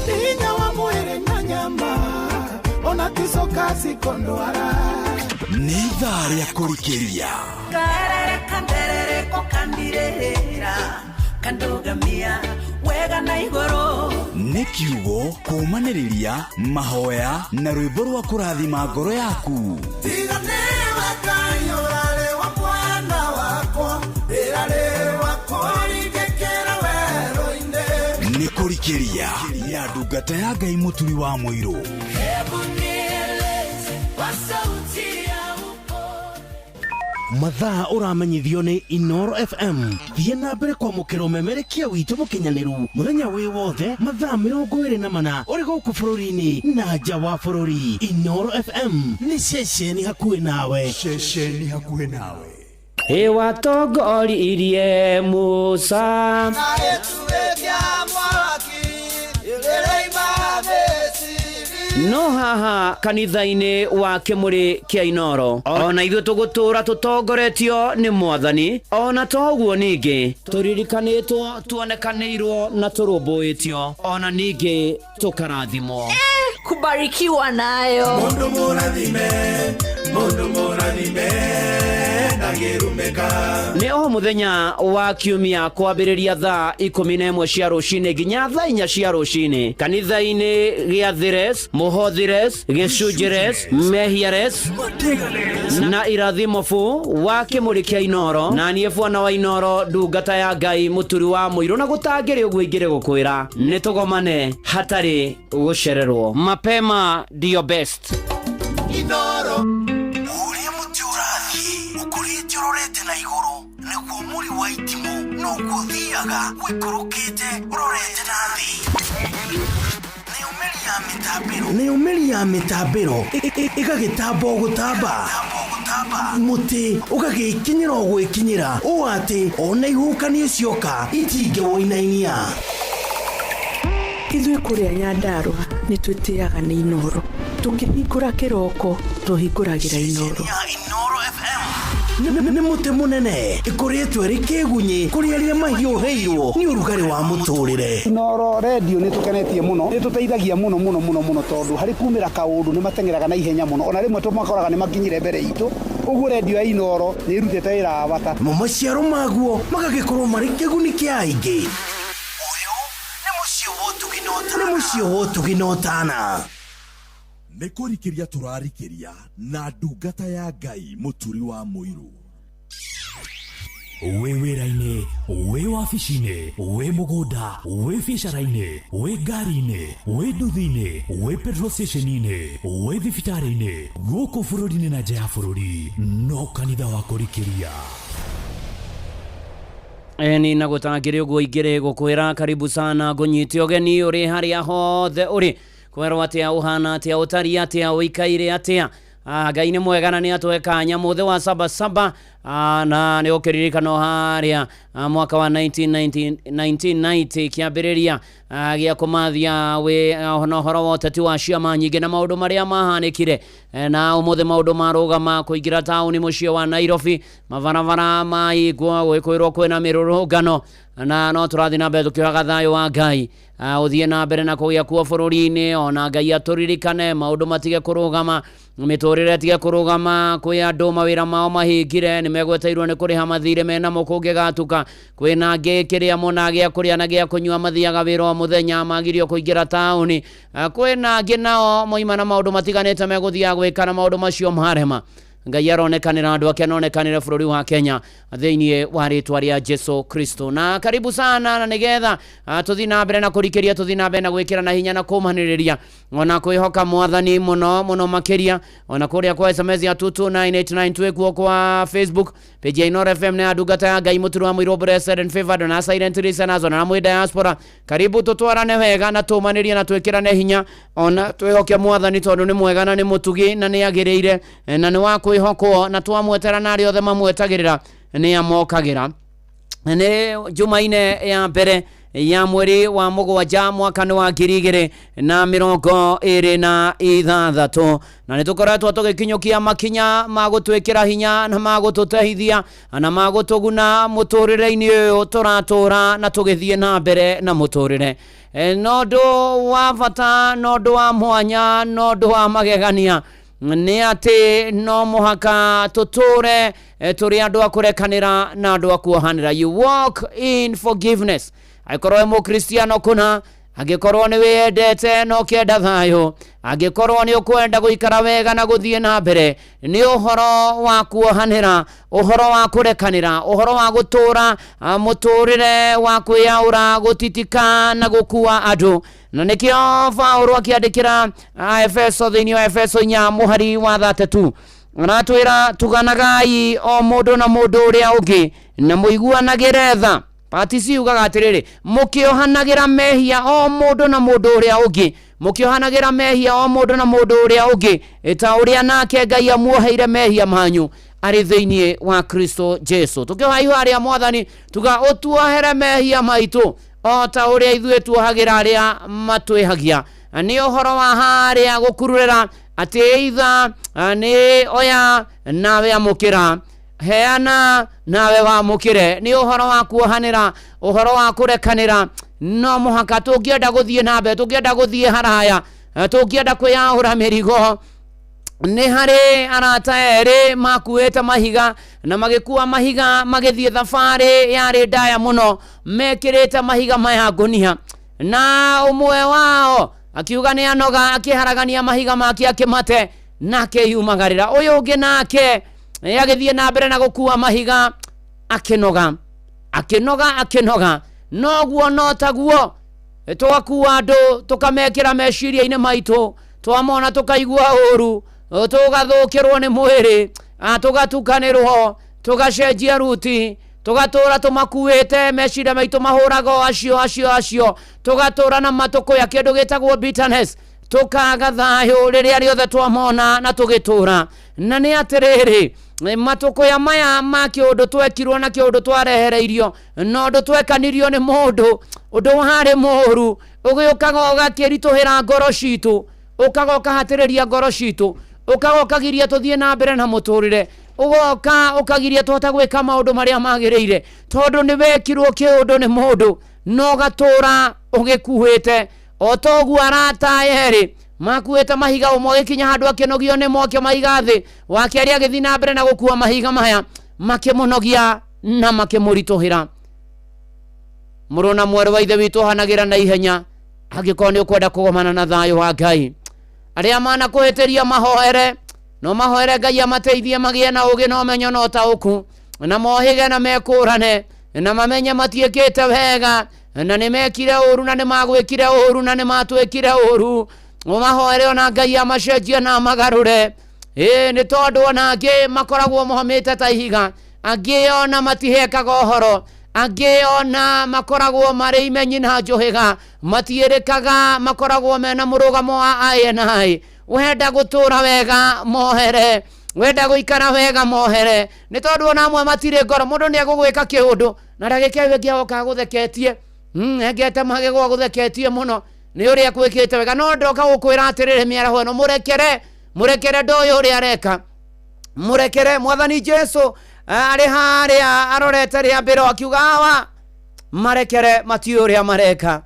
Hinya wa mwĩrĩ na nyama ona ticoka cikondwara. Nĩ ithaa rĩa kũrikĩria karere kanderereko kandirĩra kandugamia wega na igũrũ. Nĩ kiugo kũũmanĩrĩria mahoya na rwĩmbo rwa kũrathima ngoro yaku. Tiga nĩwe Ngai ũrarĩ wa mwana wakwa rĩrarĩ wa kũringĩkĩra werũ-inĩ. Nĩ kũrikĩria ya ndungata ya Ngai Mũturi wa Mũirũ. Hebu nieleze kwa sauti ya mathaa ũramenyithio nĩ Inooro FM. Thiĩ na mbere kwamũkĩra ũmemerekia witũ mũkinyanĩru mũthenya wĩ wothe mathaa 24 ũrĩ gũkũ bũrũri-inĩ na nja wa bũrũri. Inooro FM nĩ ceceni hakuhĩ nawe. Ceceni hakuhĩ nawe. Ĩwatongoririe Musa na ĩtuĩkia mwaki ĩrĩima Misiri. No haha kanitha-inĩ wa kĩmũrĩ kĩa Inooro ona ithuĩ tũgũtũra tũtongoretio nĩ Mwathani ona to ũguo ningĩ tũririkanĩtwo tuonekanĩirwo na tũrũmbũĩtio ona ningĩ tũkarathimwo. Kubarikiwa nayo. Mundu mũrathime, mundu mũrathime ndangĩrumĩka. Nĩ o mũthenya wa kiumia kwambĩrĩria thaa 11 cia rũcinĩ nginya thaa 4 cia rũcinĩ kanitha-inĩ gĩa Thires, Mũhothires, Gĩcunjires, Mehiares na Irathimo fu wa kĩmũrĩ kĩa Inooro na niĩ bwana wa Inooro ndungata ya Ngai Mũturi wa Mũirũ na gũtangĩrĩ ũguo ingĩrĩ gũkwĩra nĩ tũgomane hatarĩ gũcererwo. Mapema ndio best. Inooro. Ũrĩa mũtĩ ũrathiĩ ũkũrĩte ũrorete na igũrũ nĩguo mũri wa itimũ noguo ũthiaga ũikũrũkĩte ũrorete na thĩ. Nayo mĩri ya Nayo mĩri ya mĩtambĩro ĩgagĩtamba o gũtamba, mũtĩ ũgagĩkinyĩra o gwĩkinyĩra ũũ atĩ ona ihuhũkanio cioka itingĩwũinainia. Ithuĩ kũrĩa Nyandarũa nĩ twĩtĩaga nĩ Inooro. Tũkĩhingũra kĩroko tũhingũragĩra Inooro. Nĩ mũtĩ mũnene ĩkoretwo ĩrĩ kĩgunyĩ kũrĩ arĩa mahiũhĩirwo nĩ ũrugarĩ wa mũtũrĩre. Inooro redio nĩ tũkenetie mũno, nĩ tũteithagia mũno mũno mũno mũno tondũ harĩ kumĩra kaũndũ nĩ mateng'eraga na ihenya mũno, ona rĩmwe tũmakoraga nĩ makinyire mbere itũ, ũguo redio ya Inooro nĩ ĩrutĩte wĩra wa bata. Namo maciaro maguo magagĩkorwo marĩ kĩguni kĩa aingĩ. Nĩ mũciĩ wa ũtugi na ũtana. Nĩ kũrikĩria tũrarikĩria na ndungata ya Ngai mũturi wa mũirũ. Wĩ wĩra-inĩ, wĩ wabici-inĩ, wĩ mũgũnda, wĩ biacara-inĩ, wĩ ngari-inĩ, wĩ nduthi-inĩ, wĩ petrol station-inĩ, wĩ thibitarĩ-inĩ, gũkũ bũrũri-inĩ na nja ya bũrũri, no kanitha wa kũrikĩria. Eni na gũtangĩrĩ ũguo ingĩrĩ gũkwĩra karibu sana, ngũnyite ũgeni ũrĩ harĩa hothe ũrĩ, kwerwo atĩa, ũhana atĩa, ũtariĩ atĩa, ũikaire atĩa. Ngai nĩ mwega na nĩ atũhe kanya mũthĩ wa sabasaba, na nĩ ũkĩririkano harĩa mwaka wa 1990 1990 kĩambĩrĩria gĩa kũmathia wĩ na ũhoro wa ũteti wa ciama nyingĩ na maũndũ marĩa mahanĩkire. Na ũmũthĩ maũndũ marũgama kũingĩra taũni mũciĩ wa Nairobi, mabarabara mahingwo, gwĩkwĩrwo kwĩna mĩrũrũngano, na no tũrathiĩ na mbere tũkĩohaga thayũ wa Ngai ũthiĩ na mbere na kũgĩa kuo bũrũri-inĩ, ona Ngai atũririkane maũndũ matige kũrũgama, mĩtũrĩre ĩtige kũrũgama. Kwĩ andũ mawĩra mao mahingire, nĩ megweteirwo nĩ kũrĩha mathirĩ menamo kũngĩgatuka. Kwĩna angĩ kĩrĩa mona gĩa kũrĩa na gĩa kũnyua mathiaga wĩra o mũthenya, magirio kũingĩra taũni. Kwĩna angĩ nao moima na maũndũ matiganĩte megũthiaga gwĩka na maũndũ macio marema. Ngai aronekanĩra andũ ake, anonekanĩre bũrũri wa Kenya thĩinĩ wa rĩtwa rĩa Jesu Kristo. Na karibu sana, na nĩgetha tũthiĩ na mbere na kũrikĩria, tũthiĩ na mbere na gwĩkĩra na hinya na kũmanĩrĩria ona kwĩhoka Mwathani mũno mũno makĩria. Ona kũrĩa kwa SMS ya 22989 twĩkuo kwa Facebook page ya Inooro FM na ya ndungata ya Ngai mũturi wa mũirũ Blessed and Favored na Silent Listeners ona mwĩ diaspora, karibu tũtwarane wega na tũmanĩrie na twĩkĩrane hinya ona twĩhoke Mwathani tondũ nĩ mwega na nĩ mũtugi na nĩ agĩrĩire na nĩ wa kwĩhokwo, na twamwetera na arĩa othe mamwetagĩrĩra nĩ amokagĩra. Nĩ Jumaine ya mbere ya mweri wa mũgwanja mwaka nĩ wa 2026, na nĩ tũkoretwo tũgĩkinyũkia makinya ma gũtwĩkĩra hinya na ma gũtũteithia na ma gũtũguna mũtũrĩre-inĩ ũyũ tũratũra na tũgĩthiĩ na mbere na mũtũrĩre. No ũndũ wa bata, no ũndũ wa mwanya, no ũndũ wa magegania nĩ atĩ no mũhaka tũtũre tũrĩ andũ a kũrekanĩra na andũ a kuohanĩra. You walk in forgiveness. Angĩkorwo wĩ mũkristiano kũna, angĩkorwo nĩ wĩyendete na ũkĩenda thayũ, angĩkorwo nĩ ũkwenda gũikara wega na gũthiĩ na mbere, nĩ ũhoro wa kuohanĩra, ũhoro wa kũrekanĩra, ũhoro wa gũtũra mũtũrĩre wa kwĩyaũra, gũtitika na gũkua andũ. Na nĩkĩo Paũlũ akĩandĩkĩra Efeso thĩinĩ wa Efeso 4 mũhari wa 32 aratwĩra tuganagai o mũndũ na mũndũ ũrĩa ũngĩ na mũiguanagĩre tha. Pati ciugaga atĩrĩrĩ, mũkĩohanagĩra mehia o mũndũ na mũndũ ũrĩa ũngĩ, mũkĩohanagĩra mehia o mũndũ na mũndũ ũrĩa ũngĩ, ta ũrĩa nake Ngai amuoheire mehia manyu arĩ thĩinĩ wa Kristo Jesu. Tũkĩoha ihoya rĩa Mwathani tuga ũtuohere mehia maitũ o ta ũrĩa ithuĩ tuohagĩra arĩa matwĩhagia. Nĩ ũhoro wa harĩa gũkururĩra atĩ itha nĩ oya nawe amũkĩra, heana nawe wamũkĩre. Nĩ ũhoro wa kuohanĩra, ũhoro wa kũrekanĩra. No mũhaka tũngĩenda gũthiĩ na mbere, tũngĩenda gũthiĩ haraya, tũngĩenda kwĩyaũra mĩrigo. Nĩ harĩ arata erĩ makuĩte mahiga na magĩkua mahiga magĩthiĩ thabarĩ yarĩ ndaya mũno, mekĩrĩte mahiga maya ngũnia, na ũmwe wao akiuga nĩ anoga, akĩharagania mahiga make akĩmate na akĩyumagarĩra. Ũyũ ũngĩ nake agĩthiĩ na mbere na gũkua mahiga akĩnoga, akĩnoga, akĩnoga. Noguo no taguo twakua andũ tũkamekĩra meciria-inĩ maitũ, twamona tũkaigua ũru, tũgathũkĩrwo nĩ mwĩrĩ, tũgatukanĩrwo, tũgacenjia ruti, tũgatũra tũmakuĩte, meciria maitũ mahũraga o acio acio acio, tũgatũra na matũkũya kĩndũ gĩtagwo bitterness. Tũkaga thayũ rĩrĩa rĩothe twamona na tũgĩtũra. Na nĩ atĩrĩrĩ, matũkũya maya ma kĩũndũ twekirwo na kĩũndũ twarehereirio na ũndũ twekanirio nĩ mũndũ, ũndũ warĩ mũũru, ũgĩũkaga ũgakĩritũhĩra ngoro citũ, ũkaga ũkahatĩrĩria ngoro citũ, ũkaga ũkagiria tũthiĩ na mbere na mũtũrĩre, ũgoka ũkagiria tũhote gwĩka maũndũ marĩa magĩrĩire, tondũ nĩ wekirwo kĩũndũ nĩ mũndũ na ũgatũra ũgĩkuĩte. O ta ũguo arata erĩ makuĩte mahiga, ũmwe agĩkinya handũ akĩnogio nĩ mwaki mahiga thĩ, wa kerĩ agĩthiĩ na mbere na gũkua mahiga maya, makĩmũnogia na makĩmũritũhĩra. Mũrũ na mwarĩ wa ithe witũ, hanagĩra na ihenya angĩkorwo nĩ ũkwenda kũgomana na thayũ wa Ngai. Arĩa manakũhĩtĩria mahoere, no mahoere Ngai amateithie magĩe na ũũgĩ na ũmenyo na ũtaũku, na mohĩge na mekũrane na mamenye matiĩkĩte wega na nĩ mekire ũru na nĩ magwĩkire ũru na nĩ matwĩkire ũru. Ũmahoere ona Ngai amacenjie na amagarũre. Ĩĩ, nĩ tondũ ona angĩ makoragwo mohomĩte ta ihiga, angĩ ona matihekaga ũhoro, angĩ ona makoragwo marĩ imenyi na njũhĩga, matiĩrĩkaga, makoragwo mena mũrũgamo wa aĩ na aĩ. Wenda gũtũra wega mohere, wenda gũikara wega mohere, nĩ tondũ ona amwe matirĩ ngoro. Mũndũ nĩ egũgwĩka kĩũndũ na ndagĩka ĩyo ĩngĩ agoka agũtheketie, engete magego agũtheketie mũno nĩ ũrĩa kwĩkĩte wega. No ndoka gũkwĩra atĩrĩrĩ, mĩaraho ĩno, mũrekere, mũrekere, ndoĩ ũrĩa areka, mũrekere. Mwathani Jesu arĩ harĩa arorete rĩambĩro akiuga, awa, marekere, matiũĩ ũrĩa mareka.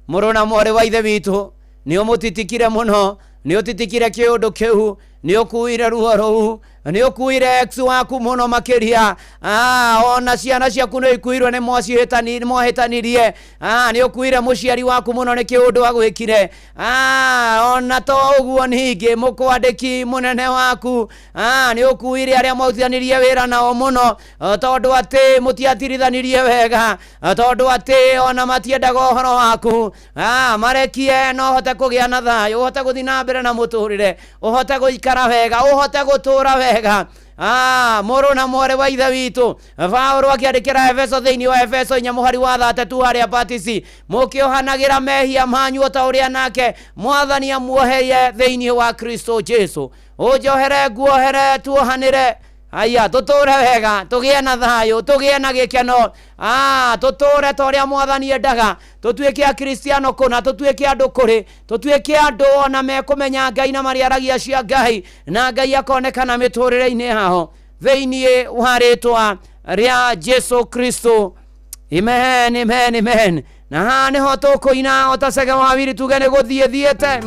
Mũrũ na mwarĩ wa ithe witũ, nĩ ũmũtitikire mũno, nĩ ũtitikire kĩũndũ kĩu, nĩ ũkuire ruo rũu, nĩ ũkuire ex waku mũno makĩria. Ona ciana ciaku nĩ ikuirwo nĩ mwahĩtanirie. Nĩ ũkuire mũciari waku mũno nĩ kĩũndũ agwĩkire. Ona to ũguo, ningĩ mũkwandĩki mũnene waku, nĩ ũkuire arĩa mwaruthanirie wĩra nao mũno, tondũ atĩ mũtiatirithanirie wega, tondũ atĩ ona matiendaga ũhoro waku. Marekie no ũhote kũgĩa na thayũ, ũhote gũthiĩ na mbere na mũtũrĩre, ũhote gũikara wega, ũhote gũtũra wega. Mũrũ na mwarĩ wa ithe witũ, Paũlũ akĩandĩkĩra Efeso thĩinĩ wa Efeso 4 mũhari wa 32 harĩa batisi, mũkĩohanagĩra mehia manyu o ta ũrĩa nake Mwathani amuoheire thĩinĩ wa Kristo Jesu. Ũnjohere, nguohere, tuohanĩre. Aya, tũtũre wega, tũgĩe na thayũ, tũgĩe na gĩkeno, tũtũre ta ũrĩa Mwathani endaga, tũtuĩke akristiano kũna, tũtuĩke andũ kũrĩ, tũtuĩke andũ ona mekũmenya Ngai na marĩaragia cia Ngai, na Ngai akonekana mĩtũrĩre-inĩ yao thĩinĩ wa rĩtwa rĩa Jesu Kristo. Amen, amen, amen. Na haha nĩho tũkũina o ta Cege wa Wiri, tuge nĩ gũthiĩ thiĩte.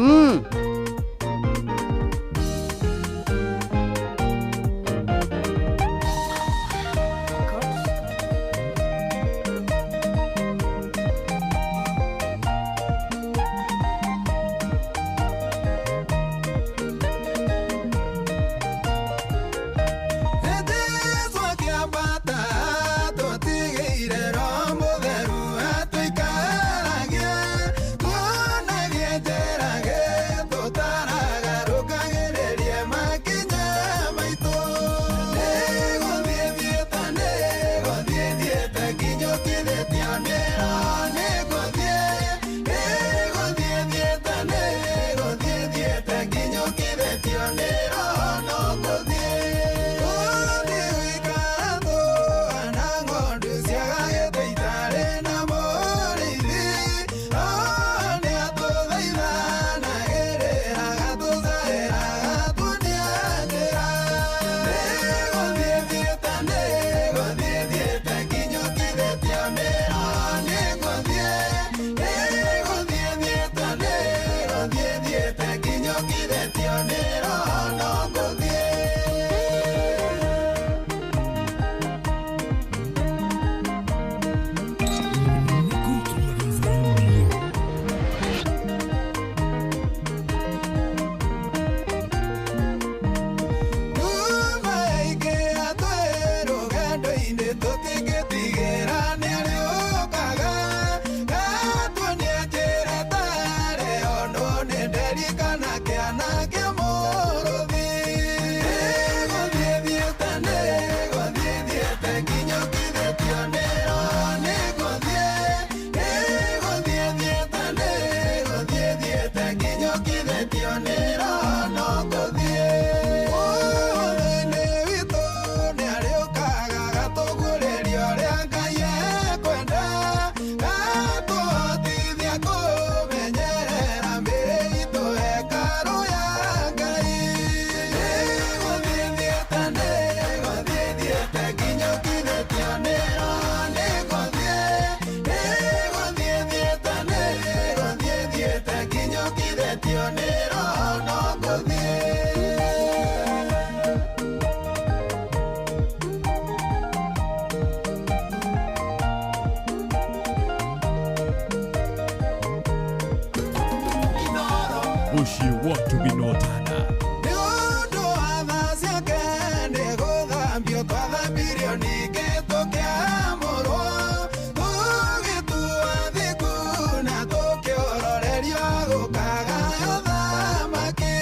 Jesu akĩambata tũtigĩire Roho Mũtheru atũikaragie, tuonagie njĩra. Mũciĩ wa ũtugi na ũtana. Nĩ ũndũ wa tha ciake nĩ gũthambio twathambirio ningĩ tũkĩamũrwo tũgĩtua thingu na tũkĩororerio gũkagayo thamaki.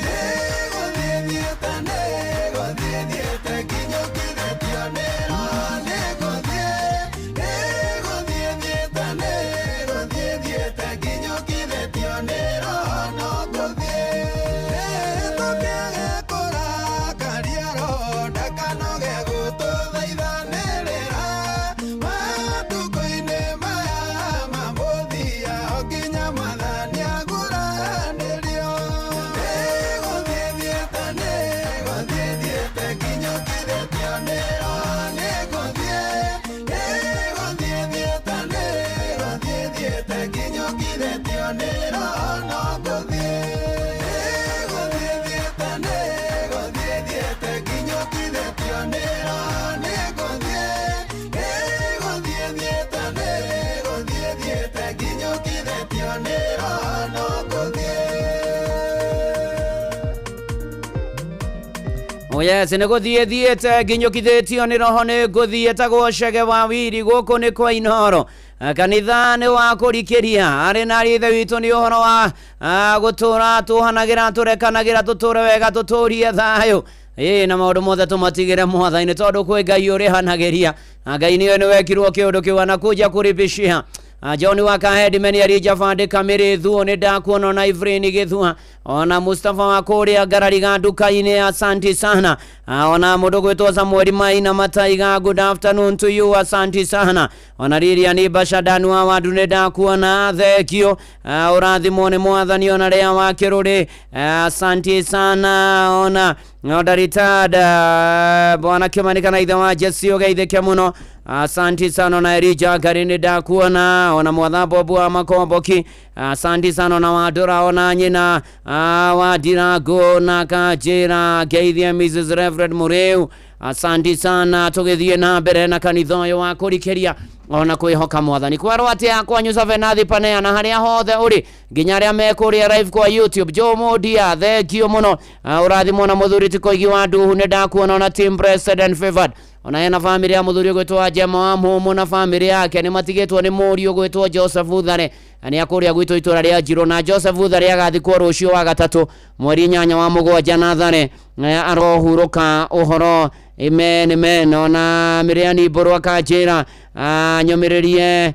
Nĩgũthiĩ thiĩte, nĩgũthiĩ thiĩte nginyũkithĩtio nĩ Roho. Nĩgũthiĩ, nĩgũthiĩ thiĩte, nĩgũthiĩ thiĩte nginyũkithĩtio nĩ Roho. No ngũthiĩ tũkĩage kũrakaria Roho ndakanoge gũtũthaithanĩrĩra matukũ-inĩ maya ma mũthia o nginya Mwathani aguũranĩrio. Nĩgũthiĩ thiĩte, nĩgũthiĩ thiĩte nginyũkithĩtio nĩ Roho. Nĩgũthiĩ, nĩgũthiĩ thiĩte, nĩgũthiĩ thiĩte nginyũkithĩtio nĩ Roho. No ngũthiĩ, nĩgũthiĩ thiĩte, nĩgũthiĩ thiĩte nginyũkithĩtio nĩ Roho. Nĩgũthiĩ, nĩgũthiĩ thiĩte, nĩgũthiĩ thiĩte nginyũkithĩtio nĩ Roho. No ngũthiĩ. Oh yes, nĩ gũthiĩ thiĩte nginyũkithĩtio nĩ roho, nĩ ngũthiĩ tagwo Cege wa Wiri. Gũkũ nĩ kwa Inoro. Kanitha nĩ wa kũrikĩria arĩ na ithe witũ nĩ ũhoro wa gũtũra tũhanagĩra tũrekanagĩra tũtũre wega tũtũrie thayũ ĩĩ na maũndũ mothe tũmatigĩre Mwathani tondũ kwĩ Ngai ũrĩhanagĩria na Ngai nĩwe nĩ wekirwo kĩũndũ kĩu anakuja kũribishia. John wa Kahedi Arija Bandi Kamiri Thuo nĩ ndakuona na Ivrini Gĩthua ona Mustafa wa kũrĩa Ngarariga nduka-inĩ, asanti sana. Ona mũndũ gwĩtwo Samuel Maina Mataiga, good afternoon to you, asanti sana. Ona Lilian Bashadani wa Wandu nĩ ndakuona, thekio, ũrathimwo nĩ Mwathani. Ona Rĩa wa Kĩrũrĩ, asanti sana. Ona Ndaritada bwana Kĩmanika na ithe wa Jesse ũgeithĩke mũno, asanti sana. Ona Elija Ngari nĩ ndakuona, ona Mwatha Bobu wa Makomboki, asanti sana. Ona Wandũra, ona nyina wa Ndirango na Kanjĩra ngeithie Mrs Reverend Mũrĩu, asanti sana. Tũgĩthiĩ na mbere na kanitha ũyũ wa kũrikĩria ona kwĩhoka Mwathani kwerwo atĩa kwanyu Savenathi Panea na harĩa hothe ũrĩ nginya arĩa me kũrĩa live kwa YouTube. Joe Modia, thengio mũno. Ũrathimwo na mũthuri ti Koigi wa Nduhu nĩ ndakuona, ona team blessed and favored, ona hena famĩlĩ ya mũthuri ũgwĩtwo Jema wa Mũmũ na famĩlĩ yake nĩ matigĩtwo nĩ mũriũ ũgwĩtwo Joseph Thare na nĩ akũrĩa gwitũ itũra rĩa Njirũ, na Joseph Thare agathikwo rũciũ wa gatatũ mweri 8 wa mũgwanja na Thare arohurũka ũhoro. Amen, amen. Ona Miriani Mbũrũ akanjĩra nyũmĩrĩrie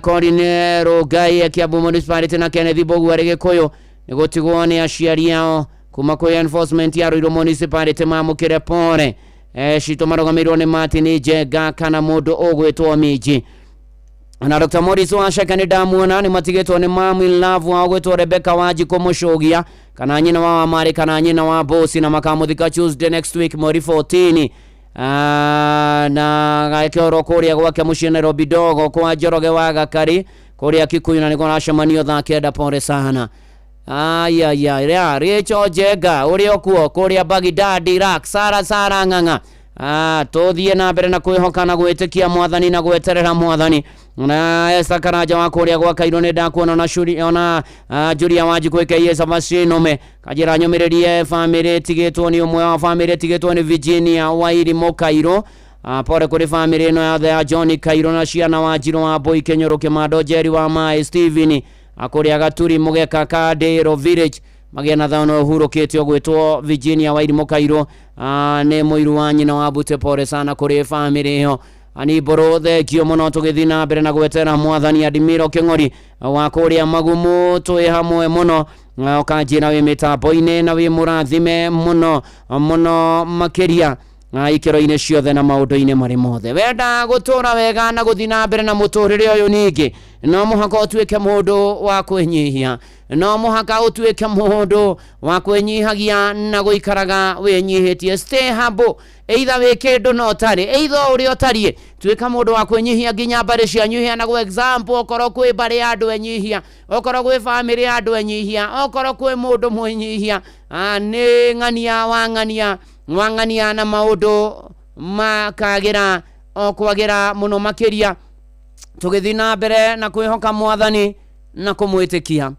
Colin Rũngai Kiambu Municipality na Kenneth Mbogu arĩ Gĩkũyũ nĩ gũtigwo nĩ aciari ao kuma kwĩ enforcement ya Ruiru Municipality mamũkĩre pore citũ marũgamĩirwo nĩ Martin Njenga kana mũndũ ũgwĩtwo Minji. Na Dr. Morris Wacheke nĩ ndamuona nĩ matigĩtwo nĩ mami love wao gwĩtwo Rebecca Wanjikũ Mũcũgia kana nyina wa Wamari kana nyina wa Bosi na makamũthika Tuesday next week mweri 14 na gakĩorwo kũrĩa gwake mũciĩ Nairobi Dogo kwa Njoroge wa Gakari kũrĩa Kikuyu na nĩguo aracemanio thaa 9. Pole sana. Ayaya ya Rachel Njenga ũrĩa ũkuo kũrĩa Baghdad, Iraq. Sara Sara Ng'ang'a. Tũthiĩ na mbere na kwĩhoka na gwĩtĩkia Mwathani na gweterera Mwathani. Na Esther Karanja wa kũrĩa gwa Kairũ nĩ ndakuona, ona Shuri, ona Julia Wanjikũ ĩkeiye Sabacinome kanjĩra nyũmĩrĩrie famĩlĩ tigĩtwo nĩ ũmwe wa famĩlĩ tigĩtwo nĩ Virginia Wairimũ Kairũ. Pole kũrĩ famĩlĩ ĩno yothe ya John Kairũ na ciana wa Njirũ wa Mbũi Kĩnyũrũ Kĩmando Njeri wa Maĩ Steven akũrĩa Gaturi Mũgeka Kandĩro Village magĩa na thano ũhurũkĩte ũgwĩtwo Virginia Wairimũ Kairũ nĩ mũiru wa nyina wa Bute. Pole sana kũrĩ famĩlĩ ĩyo. Ani mbũrũ, thengio mũno. Tũgĩthiĩ na mbere na gwetera Mwathani. Adimiro Kĩng'ori wa kũrĩa Magumu twĩ hamwe mũno, ũkanjĩra wĩ mĩtambo-inĩ na wĩ mũrathime mũno mũno makĩria ikĩro-inĩ ciothe na maũndũ-inĩ marĩ mothe. Wenda gũtũra wega na gũthiĩ na mbere na mũtũrĩre ũyũ, ningĩ no mũhaka ũtuĩke mũndũ wa kwĩnyihia, no mũhaka ũtuĩke mũndũ wa kwĩnyihagia na gũikaraga wĩnyihĩtie. Stay humble, either wĩ kĩndũ na ũtarĩ, either ũrĩa ũtariĩ, tuĩka mũndũ wa kwĩnyihia nginya mbarĩ cianyu. Heanagwo example, okorwo kwĩ mbarĩ ya andũ enyihia, okorwo gwĩ famĩlĩ ya andũ enyihia, okorwo kwĩ mũndũ mwĩnyihia, nĩ ng'ania wa ng'ania wa ng'ania na maũndũ makagĩra o kwagĩra mũno makĩria. Tũgĩthiĩ na mbere na kwĩhoka Mwathani na kũmwĩtĩkia.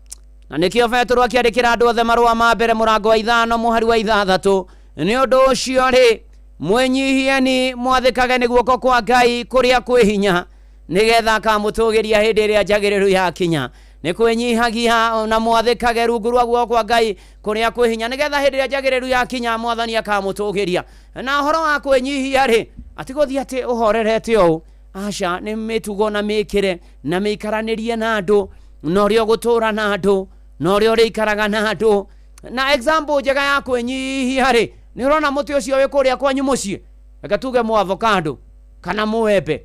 Na nĩkĩo Petero akĩandĩkĩra andũ othe marũa ma mbere mũrango wa 5 mũhari wa 6, nĩ ũndũ ũcio rĩ, mwĩnyihieni mwathĩkage nĩ guoko kwa Ngai kũrĩa kwĩ hinya, nĩgetha akamũtũgĩria hĩndĩ ĩrĩa njagĩrĩru yakinya. Nĩ kwĩnyihagia na mwathĩkage rungu rwa guoko kwa Ngai kũrĩa kwĩ hinya, nĩgetha hĩndĩ ĩrĩa njagĩrĩru yakinya mwathani akamũtũgĩria. Na ũhoro wa kwĩnyihia rĩ, atigũthiĩ atĩ ũhorerete ũũ, aca, nĩ mĩtugo na mĩkĩre na mĩikaranĩrie na andũ, na ũrĩa ũgũtũra na andũ, na ũrĩa ũrĩikaraga na andũ. Na example njega ya kwĩnyihia rĩ, nĩ ũrona mũtĩ ũcio wĩ kũrĩa kwanyu mũciĩ, reke tuge mũ avocado kana mũembe,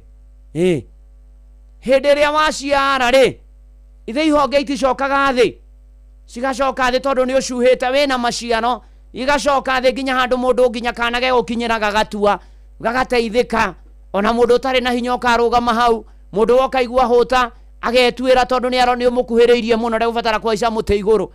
hĩndĩ ĩrĩa waciara rĩ, ithe ihonge iticokaga thĩ, cigacoka thĩ tondũ nĩ ũcuhĩte wĩna maciaro, igacoka thĩ nginya handũ mũndũ nginya kana gegũkinyĩra gagatua gagateithĩka. Ona mũndũ ũtarĩ na hinya ũkarũgama hau, mũndũ woka igua hũta agetuĩra tondũ nĩ nĩ ũmũkuhĩrĩirie mũno, ndegũbatara kũhaica mũtĩ igũrũ.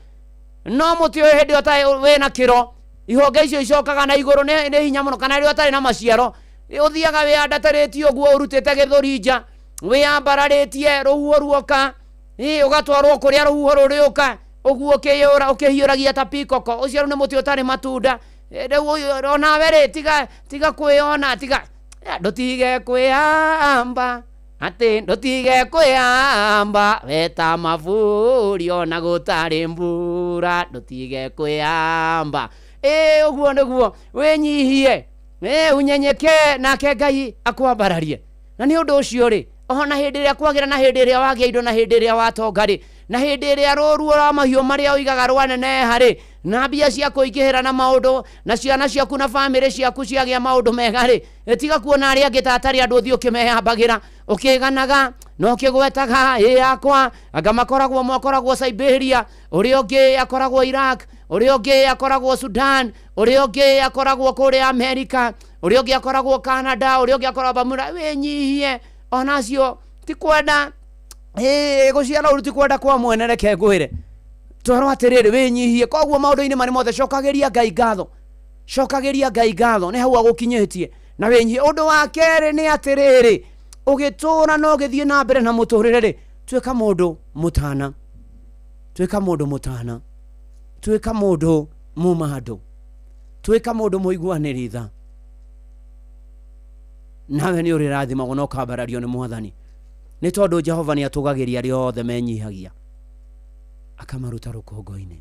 No mũtĩ ũyũ hĩndĩ ĩyo wĩna kĩro, ihonge icio icokaga na igũrũ nĩ hinya mũno, kana rĩrĩa ũtarĩ na maciaro ũthiaga wĩandatarĩtie ũguo ũrutĩte gĩthũri nja, wĩambararĩtie rũhuho ruoka, ũgatwarwo kũrĩa rũhuho rũrĩũka ũguo ũkĩhiũragia ta pikoko. Ũcio rĩu nĩ mũtĩ ũtarĩ matunda. Rĩu onawe rĩ, tiga kwĩona, tiga ndũtige kwĩamba, atĩ ndũtige kwĩamba weta maburi ona gũtarĩ mbura, ndũtige kwĩamba. Ũguo nĩguo wĩnyihie, unyenyekee, nake Ngai akwambararie. Na nĩ ũndũ ũcio rĩ, ona hĩndĩ ĩrĩa kwagĩra, na hĩndĩ ĩrĩa wagĩa indo, na hĩndĩ ĩrĩa watonga rĩ, na hĩndĩ ĩrĩa rũruo rwa mahiũ marĩa ũigaga rwaneneha rĩ, na mbia cia kũingĩhĩra na maũndũ, na ciana ciaku na bamĩrĩ ciaku ciagĩa maũndũ mega rĩ, tiga kuona arĩa angĩ ta atarĩ andũ, ũthiĩ ũkĩmehambagĩra, ũkĩganaga na ũkĩgwetaga, ĩ yakwa anga makoragwo makoragwo Siberia, ũrĩa ũngĩ akoragwo Iraq, ũrĩa ũngĩ akoragwo Sudan, ũrĩa ũngĩ akoragwo kũrĩa America, ũrĩa ũngĩ akoragwo Canada, ũrĩa ũngĩ akoragwo Bermuda. Wĩnyihie onacio, ti kwenda gũciara ũru, ti kwenda kwa mwene, reke ngwĩre twerwo atĩrĩrĩ, wĩnyihie. Koguo maũndũ-inĩ marĩ mothe cokagĩria Ngai ngatho, cokagĩria Ngai ngatho nĩ hau agũkinyĩtie, na wĩnyihie. Ũndũ wa kerĩ nĩ atĩrĩrĩ, ũgĩtũra na ũgĩthiĩ na mbere na mũtũrĩre rĩ, tuĩka mũndũ mũtana, tuĩka mũndũ mũtana, tuĩka mũndũ muma andũ, tuĩka mũndũ mũiguanĩri tha, nawe nĩ ũrĩrathimagwo na ũkambarario nĩ mwathani, nĩ tondũ Jehova nĩ atũgagĩria arĩa othe menyihagia, akamaruta rũkũngũ-inĩ,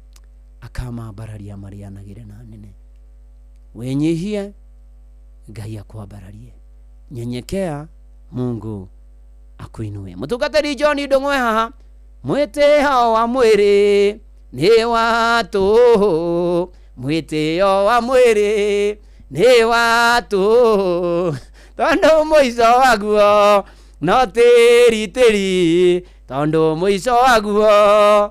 akamambararia marĩanagĩre na nene. Wĩnyihie, Ngai akwambararie. Nyenyekea, Mungu akuinue. Mũtungatĩri John Ndung'u haha, mwĩtĩo wa mwĩrĩ nĩ wa tũhũ, mwĩtĩo wa mwĩrĩ nĩ wa tũhũ, tondũ mũico waguo no tĩri tĩri, tondũ mũico waguo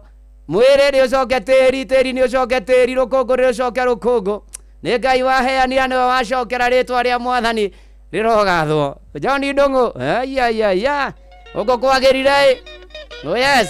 mwĩrĩ nĩ ũcoke tĩri tĩri, nĩ ũcoke tĩri, rũkũngũ nĩ rũcoke rũkũngũ. Nĩ Ngai waheanire, nĩwe wacokera, rĩtwa rĩa mwathani rĩrogathwo. John Ndung'u, aiaiaia, ũguo kwagĩrire. Oh yes.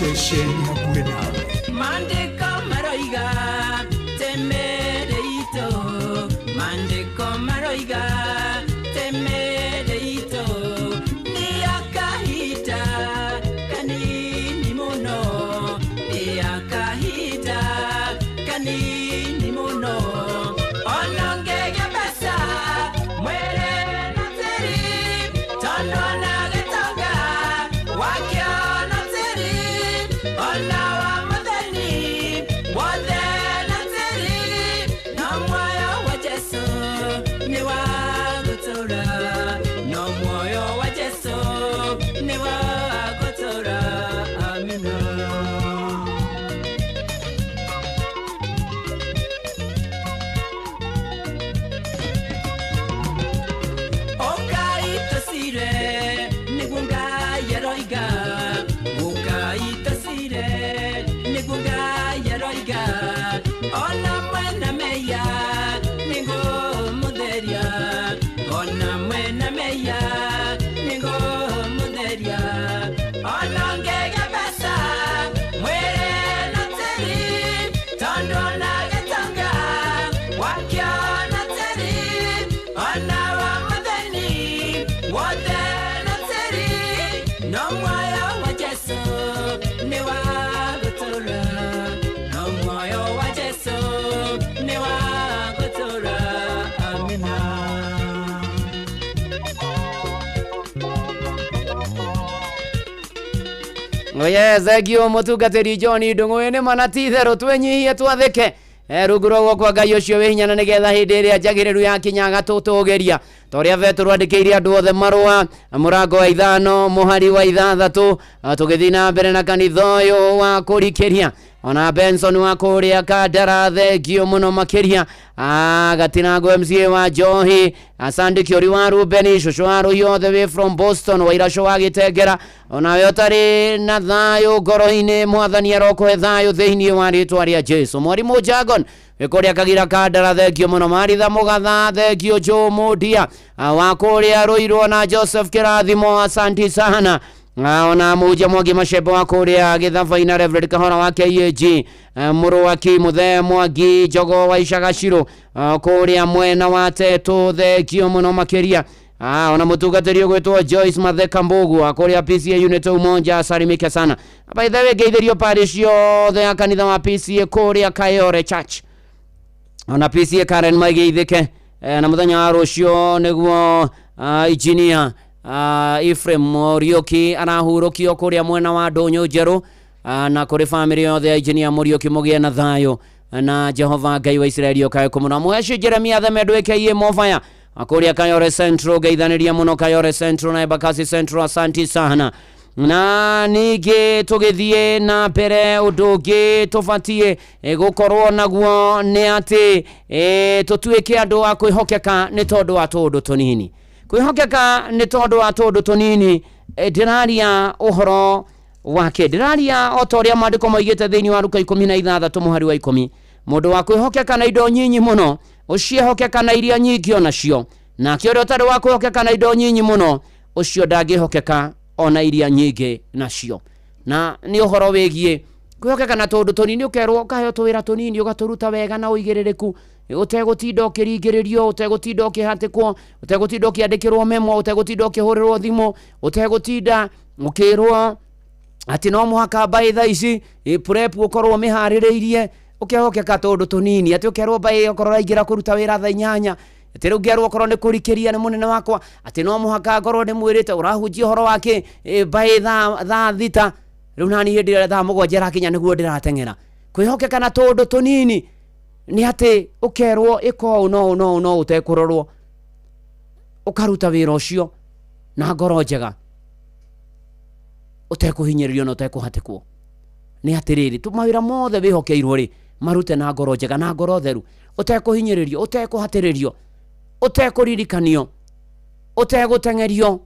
ceceni hakuhĩ nawe. Maandĩko maroiga temere itũ, maandĩko maroiga temere itũ, nĩ ya kahinda kanini mũno, nĩ ya kahinda kanini mũno. Ona ũngĩgĩa mbeca mwĩrĩ na tĩri, tondũ ona gĩtonga wakĩo na tĩri, ona wa mũthĩni wothe na tĩri, no muoyo wa Jesũ nĩ wa gũtũũra, no muoyo wa Jesũ nĩ wa gũtũũra. Amina. Ũkai tũcire nĩguo Ngai aroiga, ũkai tũcire nĩguo Ngai aroiga, ona mwena meya nĩngũmũtheria, ona mwena meya nĩngũmũtheria, ona ũngĩgĩa mbeca mwĩrĩ na tĩri, tondũ ona gĩtonga wakĩo na tĩri, ona wa mũthĩni wothe na tĩri, no muoyo wa Jesũ nĩ wa gũtũũra, no muoyo wa Jesũ nĩ wa gũtũũra. Amina. Oye, thengio mũtungatĩri John Ndung'u nĩ mana ti itherũ twenyihie twathĩke rungu rwa guoko kwa Ngai ũcio wĩ hinya na nĩgetha hĩndĩ ĩrĩa njagĩrĩru yakinya agatũtũgĩria ta ũrĩa Petero andĩkĩire andũ othe marũa mũrango wa 5 mũhari wa 6, tũgĩthiĩ na mbere na kanitha ũyũ wa kũrikĩria. Ona Benson wa kũrĩa Kandara, thengio mũno makĩria. Gatirango MCA wa Njohi, Asandi Kĩori wa Rubeni, cũcũ wa Rũhiũ othe wĩ from Boston, Wairacũ wa Gĩtengera, onawe ũtarĩ na thayũ ngoro-inĩ, Mwathani arokũhe thayũ thĩinĩ wa rĩtwa rĩa Jesu. Mwarimũ Jagon wĩ kũrĩa Kagira Kandara, thengio mũno. Maritha Mũgatha, thengio. Joe Mũndia wa kũrĩa Rũirwo na Joseph Kĩrathimo, asanti sana. Ona Mũhunjia Mwangi Macembe wa kũrĩa Gĩthabaina, Reverend Kahora wa KAG, mũrũ wa Kimũthe Mwangi Njogo wa Icagacirũ, kũrĩa mwena wa Tetũ, thengio mũno makĩria. Ona mũtungatĩri ũgwĩtwo Joyce Matheka Mbugu wa kũrĩa PCA unit Umonja, salimike sana. By the way, ngeithĩrio parish yothe ya kanitha wa PCA kũrĩa Kayore Church, ona PCA Karen maigeithĩke. Na mũthenya wa rũciũ nĩguo engineer Ephraim Muriuki arahurũkio kũrĩa mwena wa Ndũnyũ Njerũ, na kũrĩ famĩlĩ yothe ya engineer Muriuki mũgĩe na thayũ na Jehova Ngai wa Isiraeli ũkae kũmũna. Mũheci Jeremia Themendo aka Mofaya kũrĩa Kayore Central, ngeithanĩria mũno Kayore Central na Embakasi Central, asanti sana. Na ningĩ tũgĩthiĩ na mbere, ũndũ ũngĩ tũbatiĩ gũkorwo naguo nĩ atĩ tũtuĩke andũ a kwĩhokeka nĩ tondũ wa tũũndũ tũnini. Kwĩhokeka nĩ tondũ wa tũũndũ tũnini, ndĩraria ũhoro wake, ndĩraria o ta ũrĩa maandĩko moigĩte thĩinĩ wa Luka 16 mũhari wa 10, mũndũ wa kwĩhokeka na indo nyinyi mũno ũciĩhokeka na iria nyingĩ onacio, nake ũrĩa ũtarĩ wa kwĩhokeka na indo nyinyi mũno ũcio ndangĩhokeka ona iria nyingĩ nacio. Na nĩ ũhoro wĩgiĩ kwĩhokeka na tũũndũ tũnini, ũkerwo ũkaheo tũwĩra tũnini ũgatũruta wega na ũigĩrĩrĩku, ũtegũtinda ũkĩringĩrĩrio, ũtegũtinda ũkĩhatĩkwo, ũtegũtinda ũkĩandĩkĩrwo memo, ũtegũtinda ũkĩhũrĩrwo thimũ, ũtegũtinda ũkĩrwo atĩ no mũhaka mbaĩ thaa ici prep ũkorwo ũmĩharĩrĩirie. Ũkehokeka tũũndũ tũnini, atĩ ũkerwo mbaĩ okorwo ũraingĩra kũruta wĩra thaa 8, atĩ rĩu ngerwo okorwo nĩ kũrikĩria nĩ mũnene wakwa atĩ no mũhaka ngorwo ndĩmwĩrĩte ũrahunjia ũhoro wake mbaĩ thaa 6, rĩu nani hĩndĩ ĩrĩa thaa 7 ĩrakinya nĩguo ndĩrateng'era. Kwĩhokeka na tũũndũ tũnini nĩ atĩ ũkerwo ĩka ũũ no ũũ no ũũ no ũtekũrorwo, ũkaruta wĩra ũcio na ngoro njega ũtekũhinyĩrĩrio na ũtekũhatĩkwo. Nĩ atĩrĩrĩ, mawĩra mothe wĩhokeirwo rĩ, marute na ngoro njega na ngoro theru, ũtekũhinyĩrĩrio, ũtekũhatĩrĩrio, ũtekũririkanio, ũtegũteng'erio,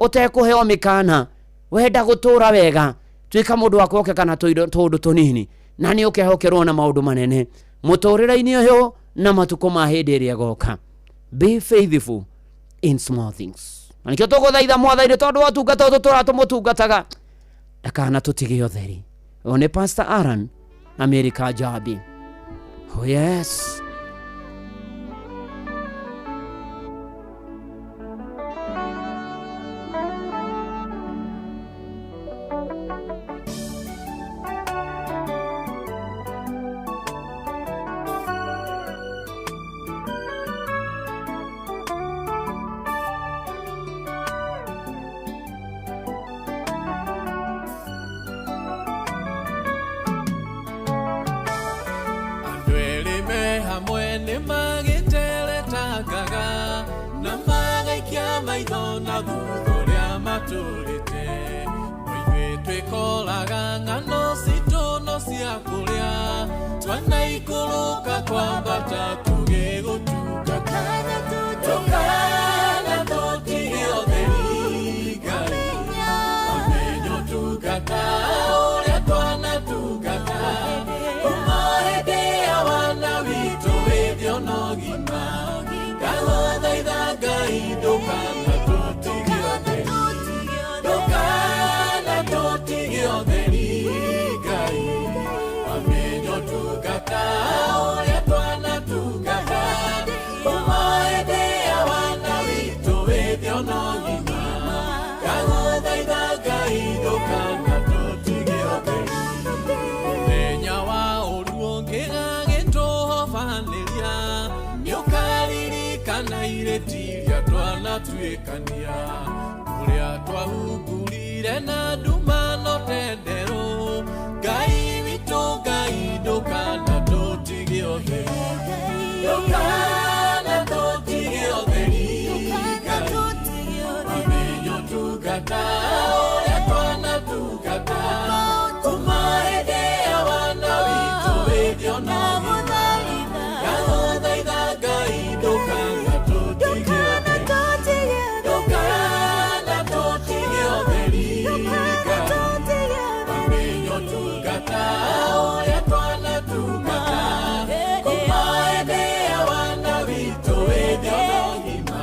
ũtekũheo mĩkana. Wenda gũtũra wega, tuĩka mũndũ wa kwĩhokeka na tũũndũ tũnini, na nĩ ũkehokerwo na maũndũ manene mũtũrĩre-inĩ ũyũ na matukũ ma hĩndĩ ĩrĩa ĩgoka. Be faithful in small things. Na nĩkĩo tũgũthaitha Mwathani tondũ wa ũtungata ũyũ tũtũra tũmũtungataga, ndakana tũtige ũtheri. Ũyũ nĩ Pastor Aaron America Jabi. Oh yes. Andũ erĩ me hamwe nĩ magĩteretangaga na magaikia maitho na thutha ũrĩa matũrĩte. No ithuĩ twĩkoraga ng'ano citũ no cia kũrĩa twanaikũrũka kwambata tũgĩgũtungata. Ndũkana tũtige ũtheri Ngai, ũmenyo tungata ũrĩa twanatungata kuma hĩndĩ ya wana witũ wĩthĩ ona ũgima. Ndagũthaitha Ngai ndũkana tũtige ũtheri, ndũkana tũtige ũtheri Ngai, wamenyo tungata ũrĩa twanatungata kuma hĩndĩ ya wana witũ wĩthĩ ona ũgima. Ndagũthaitha Ngai ndũkana tũtige ũtheri. Mũthenya wa ũru ũngĩgagĩtũhobanĩria nĩũkaririkana irĩti iria twanatuĩkania ũrĩa twahungurire na nduma no tenderũ. Ngai witũ Ngai ndũkana tũtige ũtheri, ndũkana tũtige ũtheri Ngai, wamenyo tungata ũrĩa twanatungata kuma hĩndĩ ya wana witũ wĩthĩ ona ũgima. Ndagũthaitha Ngai ndũkana tũtige ũtheri, ndũkana tũtige ũtheri Ngai, wamenyo tungata ũrĩa twanatungata kuma hĩndĩ ya wana witũ wĩthĩ ona ũgima.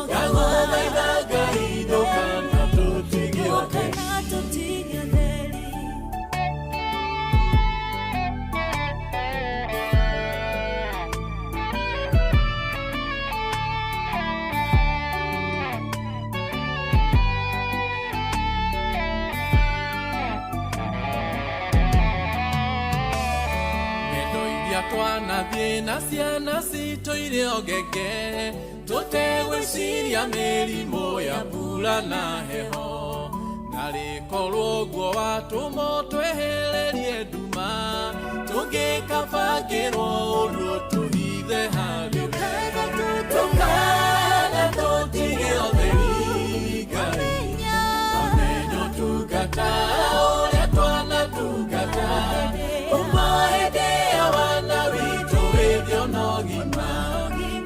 Ndagũthaitha Ngai ndũkana tũtige ũtheri. Ng'endo iria twanathiĩ na ciana citũ irĩ o ngenge tũtegwĩciria mĩrimũ ya mbura na heho na rĩkorwo ũguo watũmwo twehererie nduma tũngĩkabangĩrwo ũru tũhithe harĩ we. Ndũkana tũtige ũtheri Ngai, wamenyo tungata ũrĩa twanatungata kuma hĩndĩ ya wana witũ wĩthĩ ona ũgima.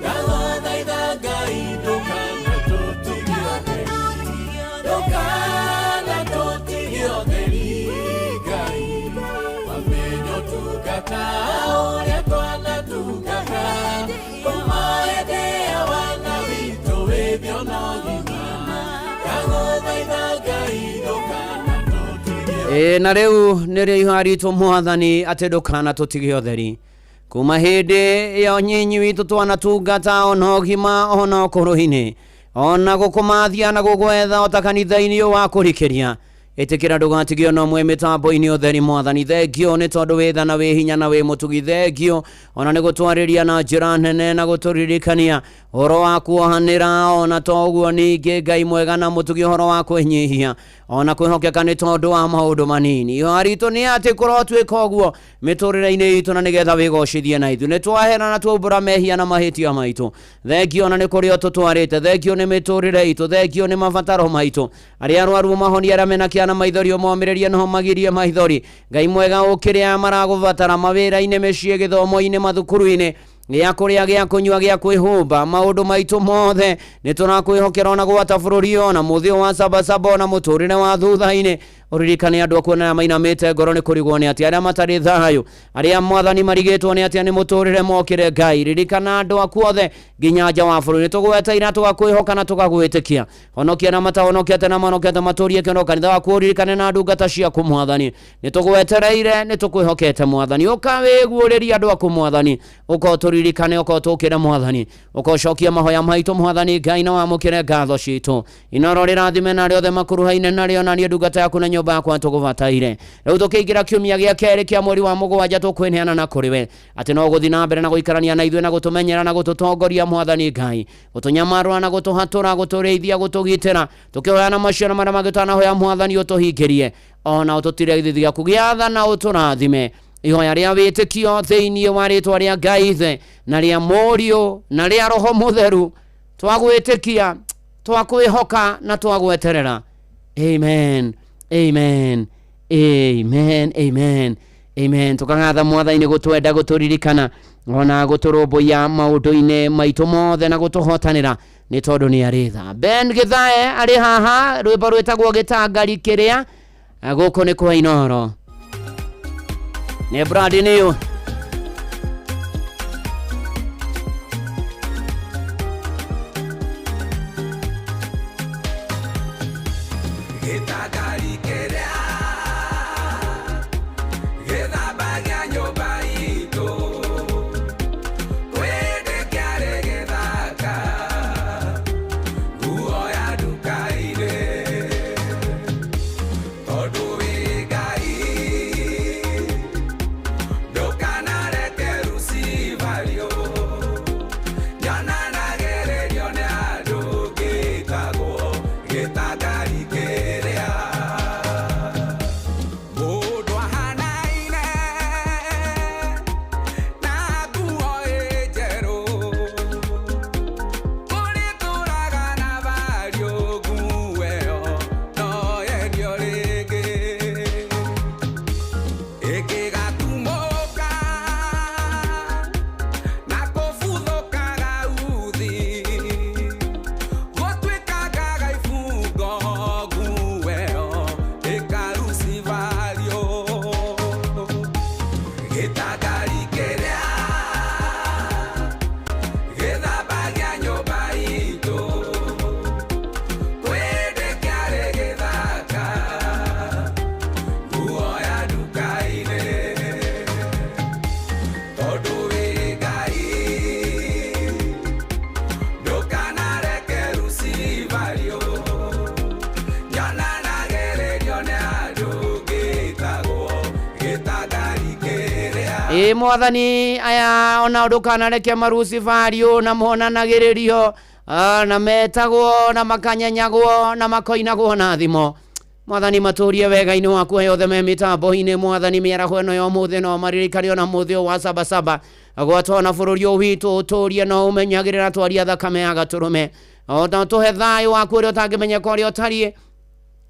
Ndagũthaitha Ngai ndũkana tũtige ũtheri, ndũkana tũtige ũtheri Ngai, wamenyo tungata ũrĩa twanatungata kuma hĩndĩ ya wana witũ wĩthĩ ona ũgima. Ndagũthaitha Ngai ndũkana Ĩ na rĩu nĩrĩo ihoya ritũ mwathani atĩ ndũkana tũtige ũtheri kuma hĩndĩ ya ũnyinyi witũ twanatungata ona ũgima ona ũkũrũ-inĩ ona gũkũmathia na gũgwetha ota kanitha-inĩ ũyũ wa kũrikĩria ĩtĩkĩra ndũgatige ona ũmwe mĩtambo-inĩ ũtheri mwathani. Thengio nĩ tondũ wĩ tha na wĩ hinya na wĩ mũtugi. Thengio ona nĩ gũtwarĩria na njĩra nene na gũtũririkania ũhoro wa kuohanĩra ona to ũguo ningĩ Ngai mwega na mũtugi ũhoro wa kwĩnyihia ona kwĩhokeka nĩ tondũ wa maũndũ manini. Ihoya ritũ nĩ atĩ kũrotuĩka ũguo mĩtũrĩre-inĩ itũ na nĩgetha wĩgocithie na ithuĩ. Nĩ twahera na twaumbũra mehia na mahĩtia maitũ. Thengio ona nĩ kũrĩa ũtũtwarĩte. Thengio nĩ mĩtũrĩre itũ. Thengio nĩ mabataro maitũ. Arĩa arwaru mahonie, arĩa mena kĩana maithori ũmomĩrĩrie noho magirie maithori. Ngai mwega ũkĩrĩ aya maragũbatara mawĩra-inĩ, mĩciĩ, gĩthomo-inĩ, mathukuru-inĩ, gĩa kũrĩa, gĩa kũnyua, gĩa kwĩhumba, maũndũ maitũ mothe nĩ tũrakwĩhokera ona gwata bũrũri ona mũthĩ wa sabasaba ona mũtũrĩre wa thutha-inĩ Ũririkane andũ aku arĩa mainamĩte ngoro nĩ kũrigwo nĩ atĩa, arĩa matarĩ thayũ, arĩa mwathani marigĩtwo nĩ atĩa nĩ mũtũrĩre mokĩre. Ngai, ririkana andũ aku othe nginya nja wa bũrũri. Nĩtũgweteire, tũgakwĩhoka na tũgagwĩtĩkia. Honokia na matahonokete na mahonokete matũrie kĩono. Kanitha waku ũririkane na ndungata ciaku mwathani. Nĩtũgwetereire, nĩtũkwĩhokete mwathani. Ũka wĩguũrĩrie andũ aku mwathani, ũka ũtũririkane, ũka ũtũkĩre mwathani, ũka ũcokie mahoya maitũ mwathani Ngai, na wamũkĩre ngatho citũ. Inoro rĩrathime na arĩa othe makuruhaine narĩo, na niĩ ndungata yaku na nyũmba yakwa tũgũbataire. Rĩu tũkĩingĩra kiumia gĩa kerĩ kĩa mweri wa mũgwanja, tũkwĩneana na kũrĩ we atĩ no gũthiĩ na mbere na gũikarania na ithuĩ na gũtũmenyera na gũtũtongoria mwathani Ngai, gũtũnyamarũra na gũtũhatũra, gũtũrĩithia, gũtũgitĩra, tũkĩhoya na macio na marĩa mangĩ tũtanahoya mwathani ũtũhingĩrie, ona ũtũtire gĩthithi gĩaku gĩa tha na ũtũrathime. Ihoya rĩa wĩtĩkio thĩinĩ wa rĩtwa rĩa Ngai Ithe na rĩa Mũriũ na rĩa Roho Mũtheru, twagwĩtĩkia, twakwĩhoka na twagweterera. Amen, amen, amen, amen, amen. Tukagatha mwathani nĩ gũtwenda, gũtũririkana ona gũtũrũmbũiya maũndũ-inĩ maitũ mothe na gũtũhotanĩra, nĩ tondũ nĩ arĩ tha. Ben Gĩthae arĩ haha, rwĩmbo rwĩtagwo Gĩtangari Kĩrĩa. Gũkũ nĩ kwa Inoro, nĩ brand new. Gĩtangari kĩrĩa gĩthambagia nyũmba itũ, kwĩndĩ kĩarĩ gĩthaka, nguo ya nduka-inĩ, tondũ wĩ Ngai ndũkanareke rucibario nyonanagĩrĩrio nĩ andũ, gĩtagwo gĩtangari kĩrĩa mũndũ ahanaine na nguo ĩ njerũ, kũrĩ tũraga na vario, nguo ĩyo no yendio rĩngĩ ĩngĩgatumũka na kũbuthũka gauthi, gũtuĩkangaga ibungo, nguo ĩyo ĩkarucibario. Gĩtangari kĩrĩa gĩthambagia nyũmba itũ, kwĩndĩ kĩarĩ gĩthaka, nguo ya nduka-inĩ, tondũ wĩ Ngai ndũkanareke rucibario nyonanagĩrĩrio nĩ andũ, gĩtagwo gĩtangari kĩrĩa. Ĩ mwathani, aya ona ndũkanareke marucibario na monanagĩrĩrio, na metagwo na makanyenyagwo na makoinagwo na thimo. Mwathani, matũrie wega-inĩ waku othe me mĩtambo-inĩ. Mwathani, mĩaraho ĩno ya ũmũthĩ no maririkane ona mũthĩ ũyũ wa sabasaba, gwatwo na bũrũri ũyũ witũ ũtũrie no ũmenyagĩrĩra, twaria thakame ya gatũrũme, ona tũhe thayũ waku ũrĩa ũtangĩmenyeka ũrĩa ũtariĩ,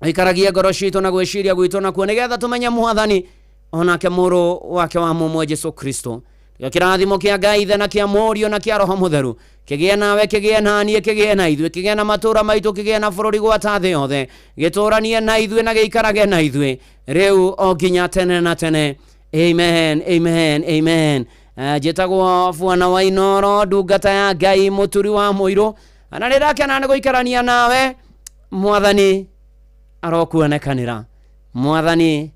ikaragie ngoro citũ na gwĩciria gwitũ nakuo, nĩgetha tũmenye mwathani onake mũrũ wake wa mũmwe Jesu Kristo. Kĩrathimo kĩa Ngai Ithe na kĩa Mũriũ na kĩa Roho Mũtheru kĩgĩe nawe, kĩgĩe na niĩ, kĩgĩe na ithuĩ, kĩgĩe na matũũra maitũ, kĩgĩe na bũrũri, gwata thĩ yothe, gĩtũũranie na ithuĩ na gĩikarage na ithuĩ rĩu o nginya tene na tene. Amen, amen, amen. Njĩtagwo Bwana wa Inoro, ndungata ya Ngai, mũturi wa mũirũ, na nĩndakena nĩ gũikarania nawe. Mwathani arokuonekanĩra, mwathani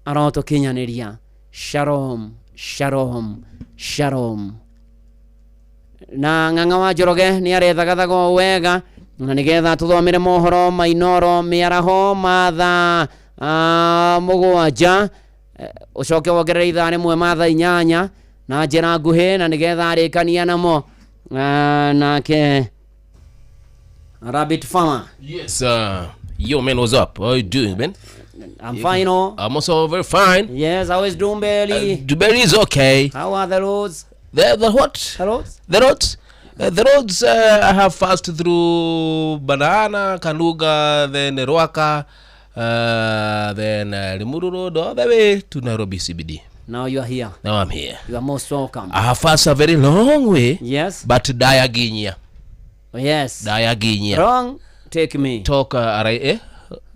arotũkinyanĩria. Shalom, shalom, shalom. Na Ng'ang'a wa Njoroge nĩ arethagathaga o wega na nĩgetha tũthomere mohoro ma Inoro mĩaraho ma thaa 7, ũcoke wongerere ithaa rĩmwe ma thaa 8 na njĩra nguhĩ, na nĩgetha arĩkania namo. Nake Rabbit Farmer. Yes, yo man, what's up? How you doing, man? I'm fine, oh. I'm also very fine. Yes, how is Dumbeli? Dumbeli is okay. How are the roads? The what? The roads? The roads? The roads, I have passed through Banana, Kanuga, then Ruaka, then Limuru Road, all the way to Nairobi CBD. Now you are here. Now I'm here. You are most welcome. I have passed a very long way. Yes. But Dayaginya. Yes. Dayaginya. Wrong, take me. Talk,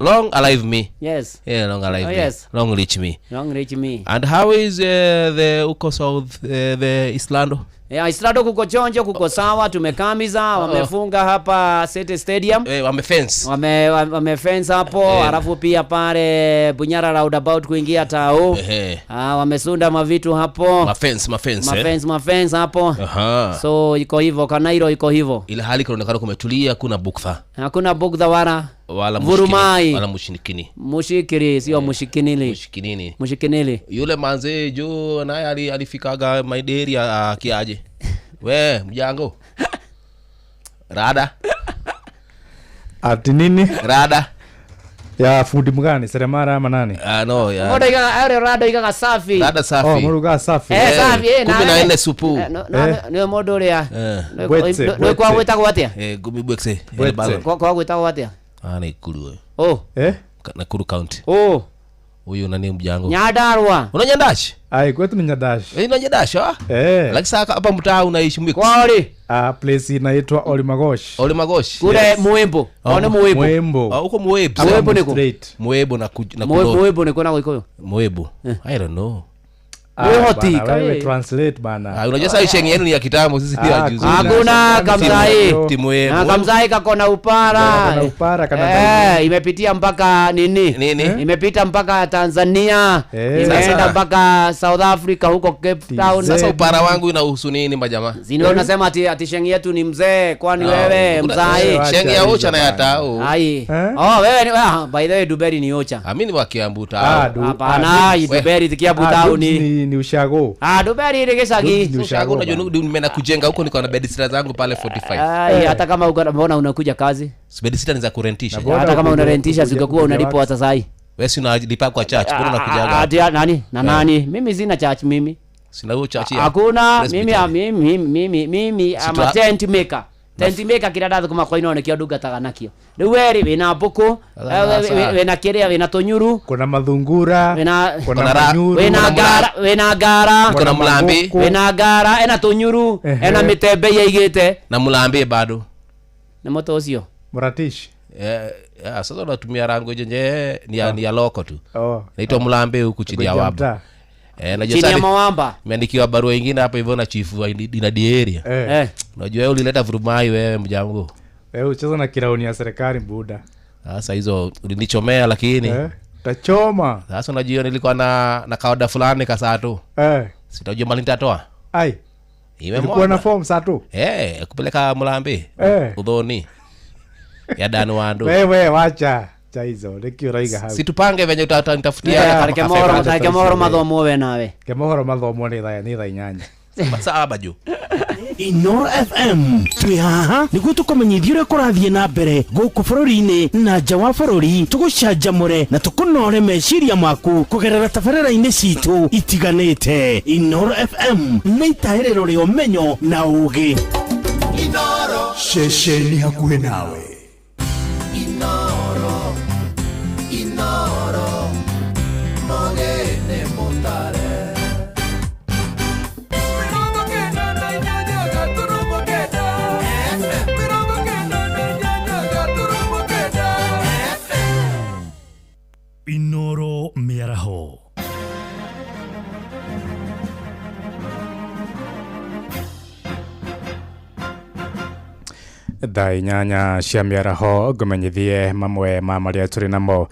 Long alive me. Yes. Yeah, long alive Oh, me. yes. Long reach me. Long reach me. And how is the uko south, the Islando? Yeah, Islando kuko chonjo, kuko sawa, tumekamiza, wamefunga hapa City Stadium. Wamefence. Wamefence hapo, alafu pia pale Bunyara roundabout kuingia tao. Wamesunda mavitu hapo. Mafence. Mafence hapo. Aha. So iko hivyo, Kanairo iko hivyo. Ila hali kunaonekana kumetulia, kuna buktha. Hakuna buktha wala vurumai. Wala mushinikini. Mushikiri, sio mushikinili. Mushikinini. Mushikinili. Yule manze jo naye alifikaga maideri akiaje. We mjango. Rada. Ati nini? Rada. Ya fundi mgani? Seremara ama nani? No ya. Mbona ikaga rada ikaga safi. Rada safi. Oh, muruga safi. Safi 14 supu. No modo uria. No kwa gwetagwo atia? Gumi bwekse. Kwa gwetagwo atia? Nakuru. Oh. Nakuru County. Oh. Huyu nani mjango? Nyandarua. Una Nyandash? Ai, kwetu ni Nyandash. Una Nyandash ah? Lakini sasa hapa mtaa unaishi mix. Kwani? Place inaitwa Olimagosh. Olimagosh. Kule yes. Muembo. One Muembo. Muembo. Huko Muembo. Muembo niko. Muembo na Muembo niko na Gikuyu. Muembo. I don't know. Wewe wewe translate bana. Unajua sasa shengi yenu ni ya kitambo, sisi pia juzi. Hakuna kamzai. Na kamzai kako na upara. Kana upara kana. Imepitia mpaka nini? Imepita mpaka Tanzania. Imeenda mpaka South Africa huko Cape Town. Sasa upara wangu inahusu nini majamaa? Zino unasema ati shengi yetu ni mzee, kwani wewe mzai? Shengi ya Ocha na ya Tao. Ai. Oh, wewe ni by the way Duberi ni Ocha. Mimi ni wa Kiambu Tao. Hapana, Duberi Kiambu Tao ni ushago. Duberi ni gicagi. Ushago unajua nimeenda kujenga huko, niko na bedsitter zangu pale 45. Hata kama uko mbona unakuja kazi? Bedsitter ni za kurentisha. Hata kama unarentisha sikakuwa unalipa hata sahi. Wewe si unalipa kwa church, mbona unakujaga? Nani? Na nani? Mimi sina church mimi. Sina huo church ya. Hakuna mimi I'm a tent maker. Tent maker kira ndathu kuma koino nikio ndungataga nakio. Riu weri wina mbuku, wina kiria, wina tunyuru, kuna mathungura, kuna manyuru, wina ngara, kuna mulambi, wina ngara, ena tunyuru, ena mitembe yaigite na mulambi bado. Na moto ucio muratish. Sasa unatumia language nje ni ya loko tu. Naitwa mulambi huku chini ya wamba. Najua chini ya mawamba. Nimeandikiwa barua nyingine hapa hivyo na chifu ina area. Unajua wewe ulileta vurumai wewe mjango. Wewe ucheza na kirauni ya serikali buda. Sasa hizo ulinichomea lakini tachoma. Sasa unajua nilikuwa na kaoda fulani ka tu. Sitajua mali nitatoa. Ai. Nilikuwa na form saa tu. Kupeleka Mulambi. Udhoni. Ya danu wandu. Wewe wacha. Cha hizo nikio raiga hau. Situpange venye utanitafutia. Tareke mohoro mathomo we nawe. Ke mohoro mathomo ni thaa 8. Saba juu. Inoro FM twi haha niguo tukumenyithia uria kurathie na mbere guku bururi-ini na nja wa bururi, tugucanjamure na tukunore meciria maku kugerera tabarĩra-inĩ citu itiganĩte. Inoro FM nĩ itahĩrĩro rĩa ũmenyo na ũgĩ. Inoro ceceni hakuhĩ nawe. Inoro Inoro mogene mutare. Inoro Mĩaraho. Thaa 8 cia mĩaraho ngũmenyithie mamwe ma marĩa tũrĩ namo.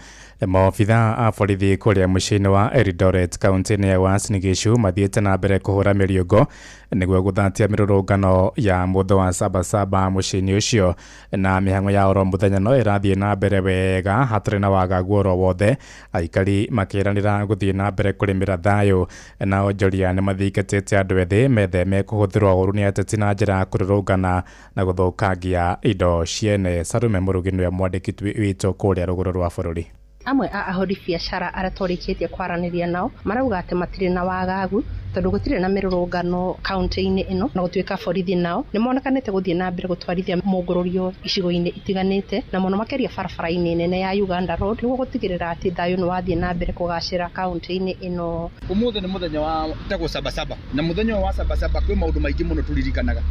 Maobitha a borithi kũrĩa mũciĩ-inĩ wa Eldoret kaunti-inĩ ya Uasin Gishu mathiĩte na mbere kũhũra mĩriũngo nĩguo gũthatia mĩrũrũngano ya mũthũ wa sabasaba mũciĩ-inĩ ũcio, na mĩhang'o ya oro mũthenya no ĩrathiĩ na mbere wega hatarĩ na wagagu oro wothe, aikari makĩranĩra gũthiĩ na mbere kũrĩmĩra thayũ. Na onjoria nĩ mathingatĩte andũ ethĩ metheme kũhũthĩrwo ũru nĩ ateti na njĩra ya kũrũrũngana na gũthũkangia indo ciene. Sarume Mũrugi nĩwe mwandĩki witũ kũrĩa rũgũrũ rwa bũrũri. Amwe a ahũri biacara arĩa twarĩkĩtie kwaranĩria nao marauga atĩ matirĩ na wagagu tondũ gũtirĩ na mĩrũrũngano kaunti-inĩ ĩno, na gũtuĩka borithi nao nĩ monekanĩte gũthiĩ na mbere gũtwarithia mũngũrũrio icigo-inĩ itiganĩte na mũno makĩria barabara-inĩ nene ya Uganda Road nĩguo gũtigĩrĩra atĩ thayũ nĩ wathiĩ na mbere kũgacĩra kaunti-inĩ ĩno. Ũmũthĩ nĩ mũthenya wa tagwo sabasaba, na mũthenya wa sabasaba kwĩ maũndũ maingĩ mũno tũririkanaga.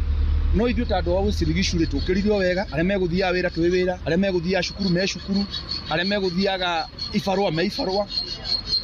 No ithuĩ ta andũ a Uasin Gishu rĩ, tũkĩrire o wega, arĩa megũthiaga wĩra twĩ wĩra, arĩa megũthiaga cukuru me cukuru, arĩa megũthiaga ibarũa me ibarũa.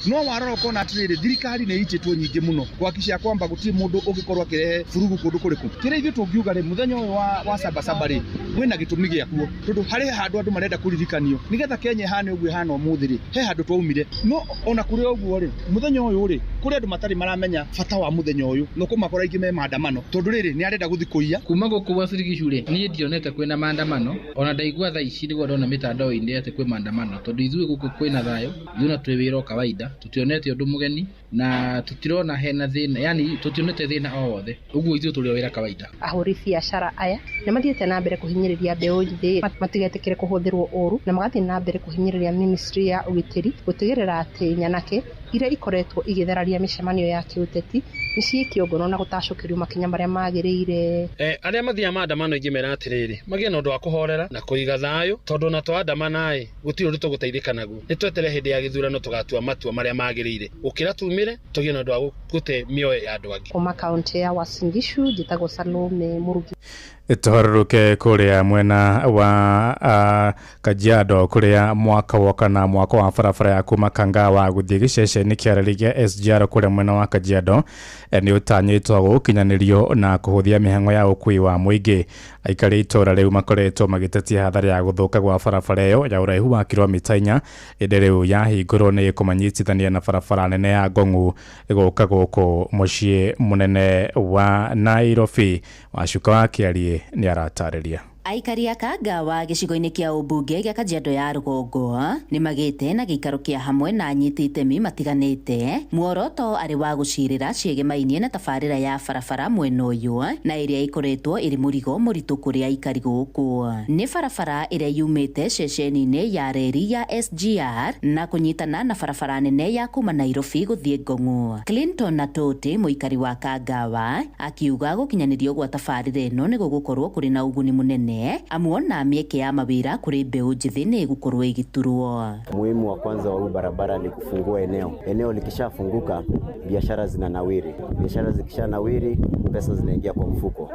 No warora ũkona atĩrĩrĩ, thirikari nĩ ĩitĩtwo nyingĩ mũno kuhakikisha kwamba gũtirĩ mũndũ ũngĩkorwo akĩrehe burugu kũndũ kũrĩkũ. Kĩrĩa ithuĩ tũngiuga rĩ, mũthenya ũyũ wa sabasaba rĩ, wĩna gĩtũmi gĩakuo, tondũ harĩ handũ andũ marenda kũririkanio nĩgetha Kenya ĩhane ũguo ĩhana ũmũthĩ rĩ, he handũ twaumire. No ona kũrĩ ũguo rĩ, mũthenya ũyũ rĩ, kũrĩ andũ matarĩ maramenya bata wa mũthenya ũyũ, no kũmakora aingĩ me maandamano, tondũ rĩrĩ nĩ arenda gũthiĩ kũiya. Kuma gũkũ Uasin Gishu rĩ, niĩ ndionete kwĩna maandamano, ona ndaigua thaa ici nĩguo ndona mĩtandao-inĩ atĩ kwĩ maandamano, tondũ ithuĩ gũkũ kwĩna thayũ, ithuĩ na twĩ wĩra o kawaida, tutionete ũndũ mũgeni na tutirona hena thĩna, yani tutionete thĩna o wothe, ũguo ithuĩ tũrĩ o wĩra kawaida. Ahũri biacara aya nĩ mathiĩte na mbere kũhinyĩrĩria mbeũ njĩthĩ matigetĩkĩre kũhũthĩrwo ũru, na magathiĩ na mbere kũhinyĩrĩria ministry ya ũgitĩri gũtigĩrĩra atĩ nyanake iria ikoretwo igĩthararia mĩcemanio ya kĩũteti nĩ ciĩkio ngono na gũtacũkĩrio makinya marĩa magĩrĩire. Arĩa mathiaga maandamano ingĩmera atĩrĩrĩ, magĩe na ũndũ wa kũhorera na kũiga thayũ, tondũ ona twaandamana ĩ gũtirĩ ũndũ tũgũteithĩka naguo. Nĩ twetere hĩndĩ ya gĩthurano tũgatua matua marĩa magĩrĩire, gũkĩra tumĩre tũgĩe na ũndũ wa gũte mĩoyo ya andũ angĩ. Kuma kaunti ya Uasin Gishu, njĩtagwo Salome Murugi. Tũharũrũke kũrĩa mwena wa Kajiado, kũrĩa mwaka woka na mwaka wa barabara ya kuma Kangawa gũthiĩ gĩceceni kĩa reri gĩa SGR kũrĩa mwena wa Kajiado nĩ ũtanyĩtwo gũkinyanĩrio na kũhũthia mĩhang'o ya ũkui wa mũingĩ. Aikari itũra rĩu makoretwo magĩtetia hathara ya gũthũka gwa barabara ĩyo ya ũraihu wa kilomita 4, ĩndĩ rĩu yahingũrwo nĩ ĩkũmanyitithania na barabara nene ya Ngong'u ĩgũka gũkũ mũciĩ mũnene wa Nairobi. Wacuka wa Kĩarie nĩ aratarĩria. Aikari a Kangawa gĩcigo-inĩ kĩa ũmbunge gĩa Kajiado ya rũgongo nĩ magĩte na gĩikaro kĩa hamwe na anyiti itemi matiganĩte, muoroto arĩ wa gũcirĩra ciĩgemainie na tabarĩra ya barabara mwena ũyũ na ĩrĩa ĩkoretwo ĩrĩ mũrigo mũritũ kũrĩ aikari gũkũ. Nĩ barabara ĩrĩa yumĩte ceceni-inĩ ya reri ya SGR na kũnyitana na barabara nene ya kuma Nairobi gũthiĩ Ngong'u. Clinton Natoti, mũikari wa Kangawa, akiuga gũkinyanĩrio gwa tabarĩra ĩno nĩ gũgũkorwo kũrĩ na ũguni mũnene, amuona mieke ya mawira kuri mbeũ njĩthĩ nĩ ĩgũkorwo ĩgĩturwo. Muhimu wa kwanza wa barabara ni kufungua eneo. Eneo likishafunguka, biashara zinanawiri. Biashara zikishanawiri, pesa zinaingia kwa mfuko.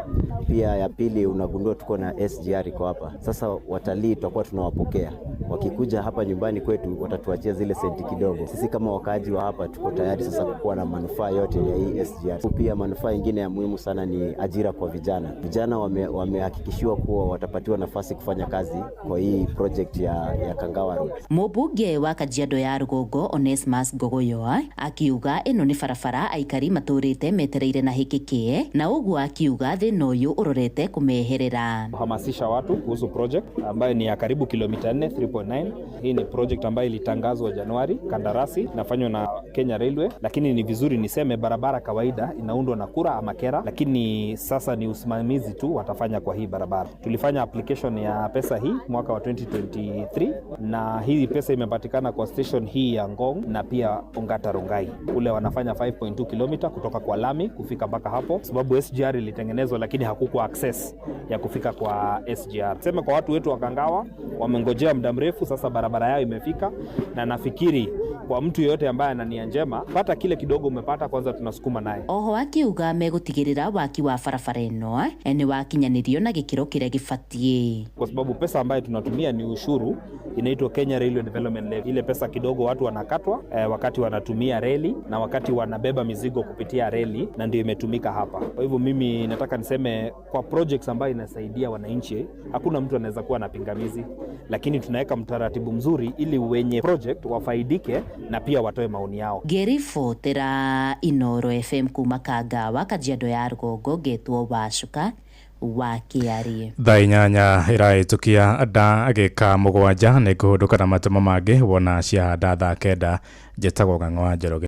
Pia ya pili, unagundua tuko na SGR iko hapa. Sasa watalii tutakuwa tunawapokea. Wakikuja hapa nyumbani kwetu watatuachia zile senti kidogo. Sisi kama wakaaji wa hapa tuko tayari sasa kuwa na manufaa yote ya hii SGR. Pia manufaa ingine ya muhimu sana ni ajira kwa vijana. Vijana wamehakikishiwa kuwa watapatiwa nafasi kufanya kazi kwa hii project ya Kangawa Road. Mũmbunge wa Kajiado ya rũgongo Onesmus Ngogoyo akiuga ĩno nĩ barabara aikari matũrĩte metereire na hĩkĩkĩ, na ũguo akiuga thĩna ũyũ ũrorete kũmeherera. Kuhamasisha watu kuhusu project ambayo ni ya karibu kilomita 4, 3.9. Hii ni project ambayo ilitangazwa Januari, kandarasi inafanywa na Kenya Railway, lakini ni vizuri niseme barabara kawaida inaundwa na kura ama kera, lakini sasa ni usimamizi tu watafanya kwa hii barabara. Tulifanya application ya pesa hii mwaka wa 2023, na hii pesa imepatikana kwa station hii ya Ngong na pia Ongata Rongai. Ule wanafanya 5.2 km kutoka kwa lami kufika mpaka hapo, sababu SGR ilitengenezwa lakini hakukuwa access ya kufika kwa SGR. Sema kwa watu wetu wa Kangawa wamengojea muda mrefu, sasa barabara yao imefika, na nafikiri kwa mtu yeyote ambaye ana nia njema, pata kile kidogo umepata, kwanza tunasukuma naye. Oho akiuga megũtigĩrĩra waki wa barabara ĩno nĩ wakinyanĩrio na gĩkĩro kĩrĩa gĩbatiĩ, kwa sababu pesa ambayo tunatumia ni ushuru, inaitwa Kenya Railway Development Levy. Ile pesa kidogo watu wanakatwa wakati wanatumia reli na wakati wanabeba mizigo kupitia reli, na ndio imetumika hapa. Kwa hivyo mimi nataka niseme kwa projects ambayo inasaidia wananchi, hakuna mtu anaweza kuwa na pingamizi, lakini tunaweka mtaratibu mzuri ili wenye project wafaidike na pia watoe maoni yao. Ngĩribotera Inoro FM kuma Kangawa, Kajiado ya rũgongo, ngetwo Wacuka wa Kĩarie. Thaa 8 ĩrahĩtũkia ndagĩka 7 nĩ ngũhũndũka na matũmo mangĩ wona ciahanda thaa 9. Njĩtagwo Ng'ang'a wa Njoroge.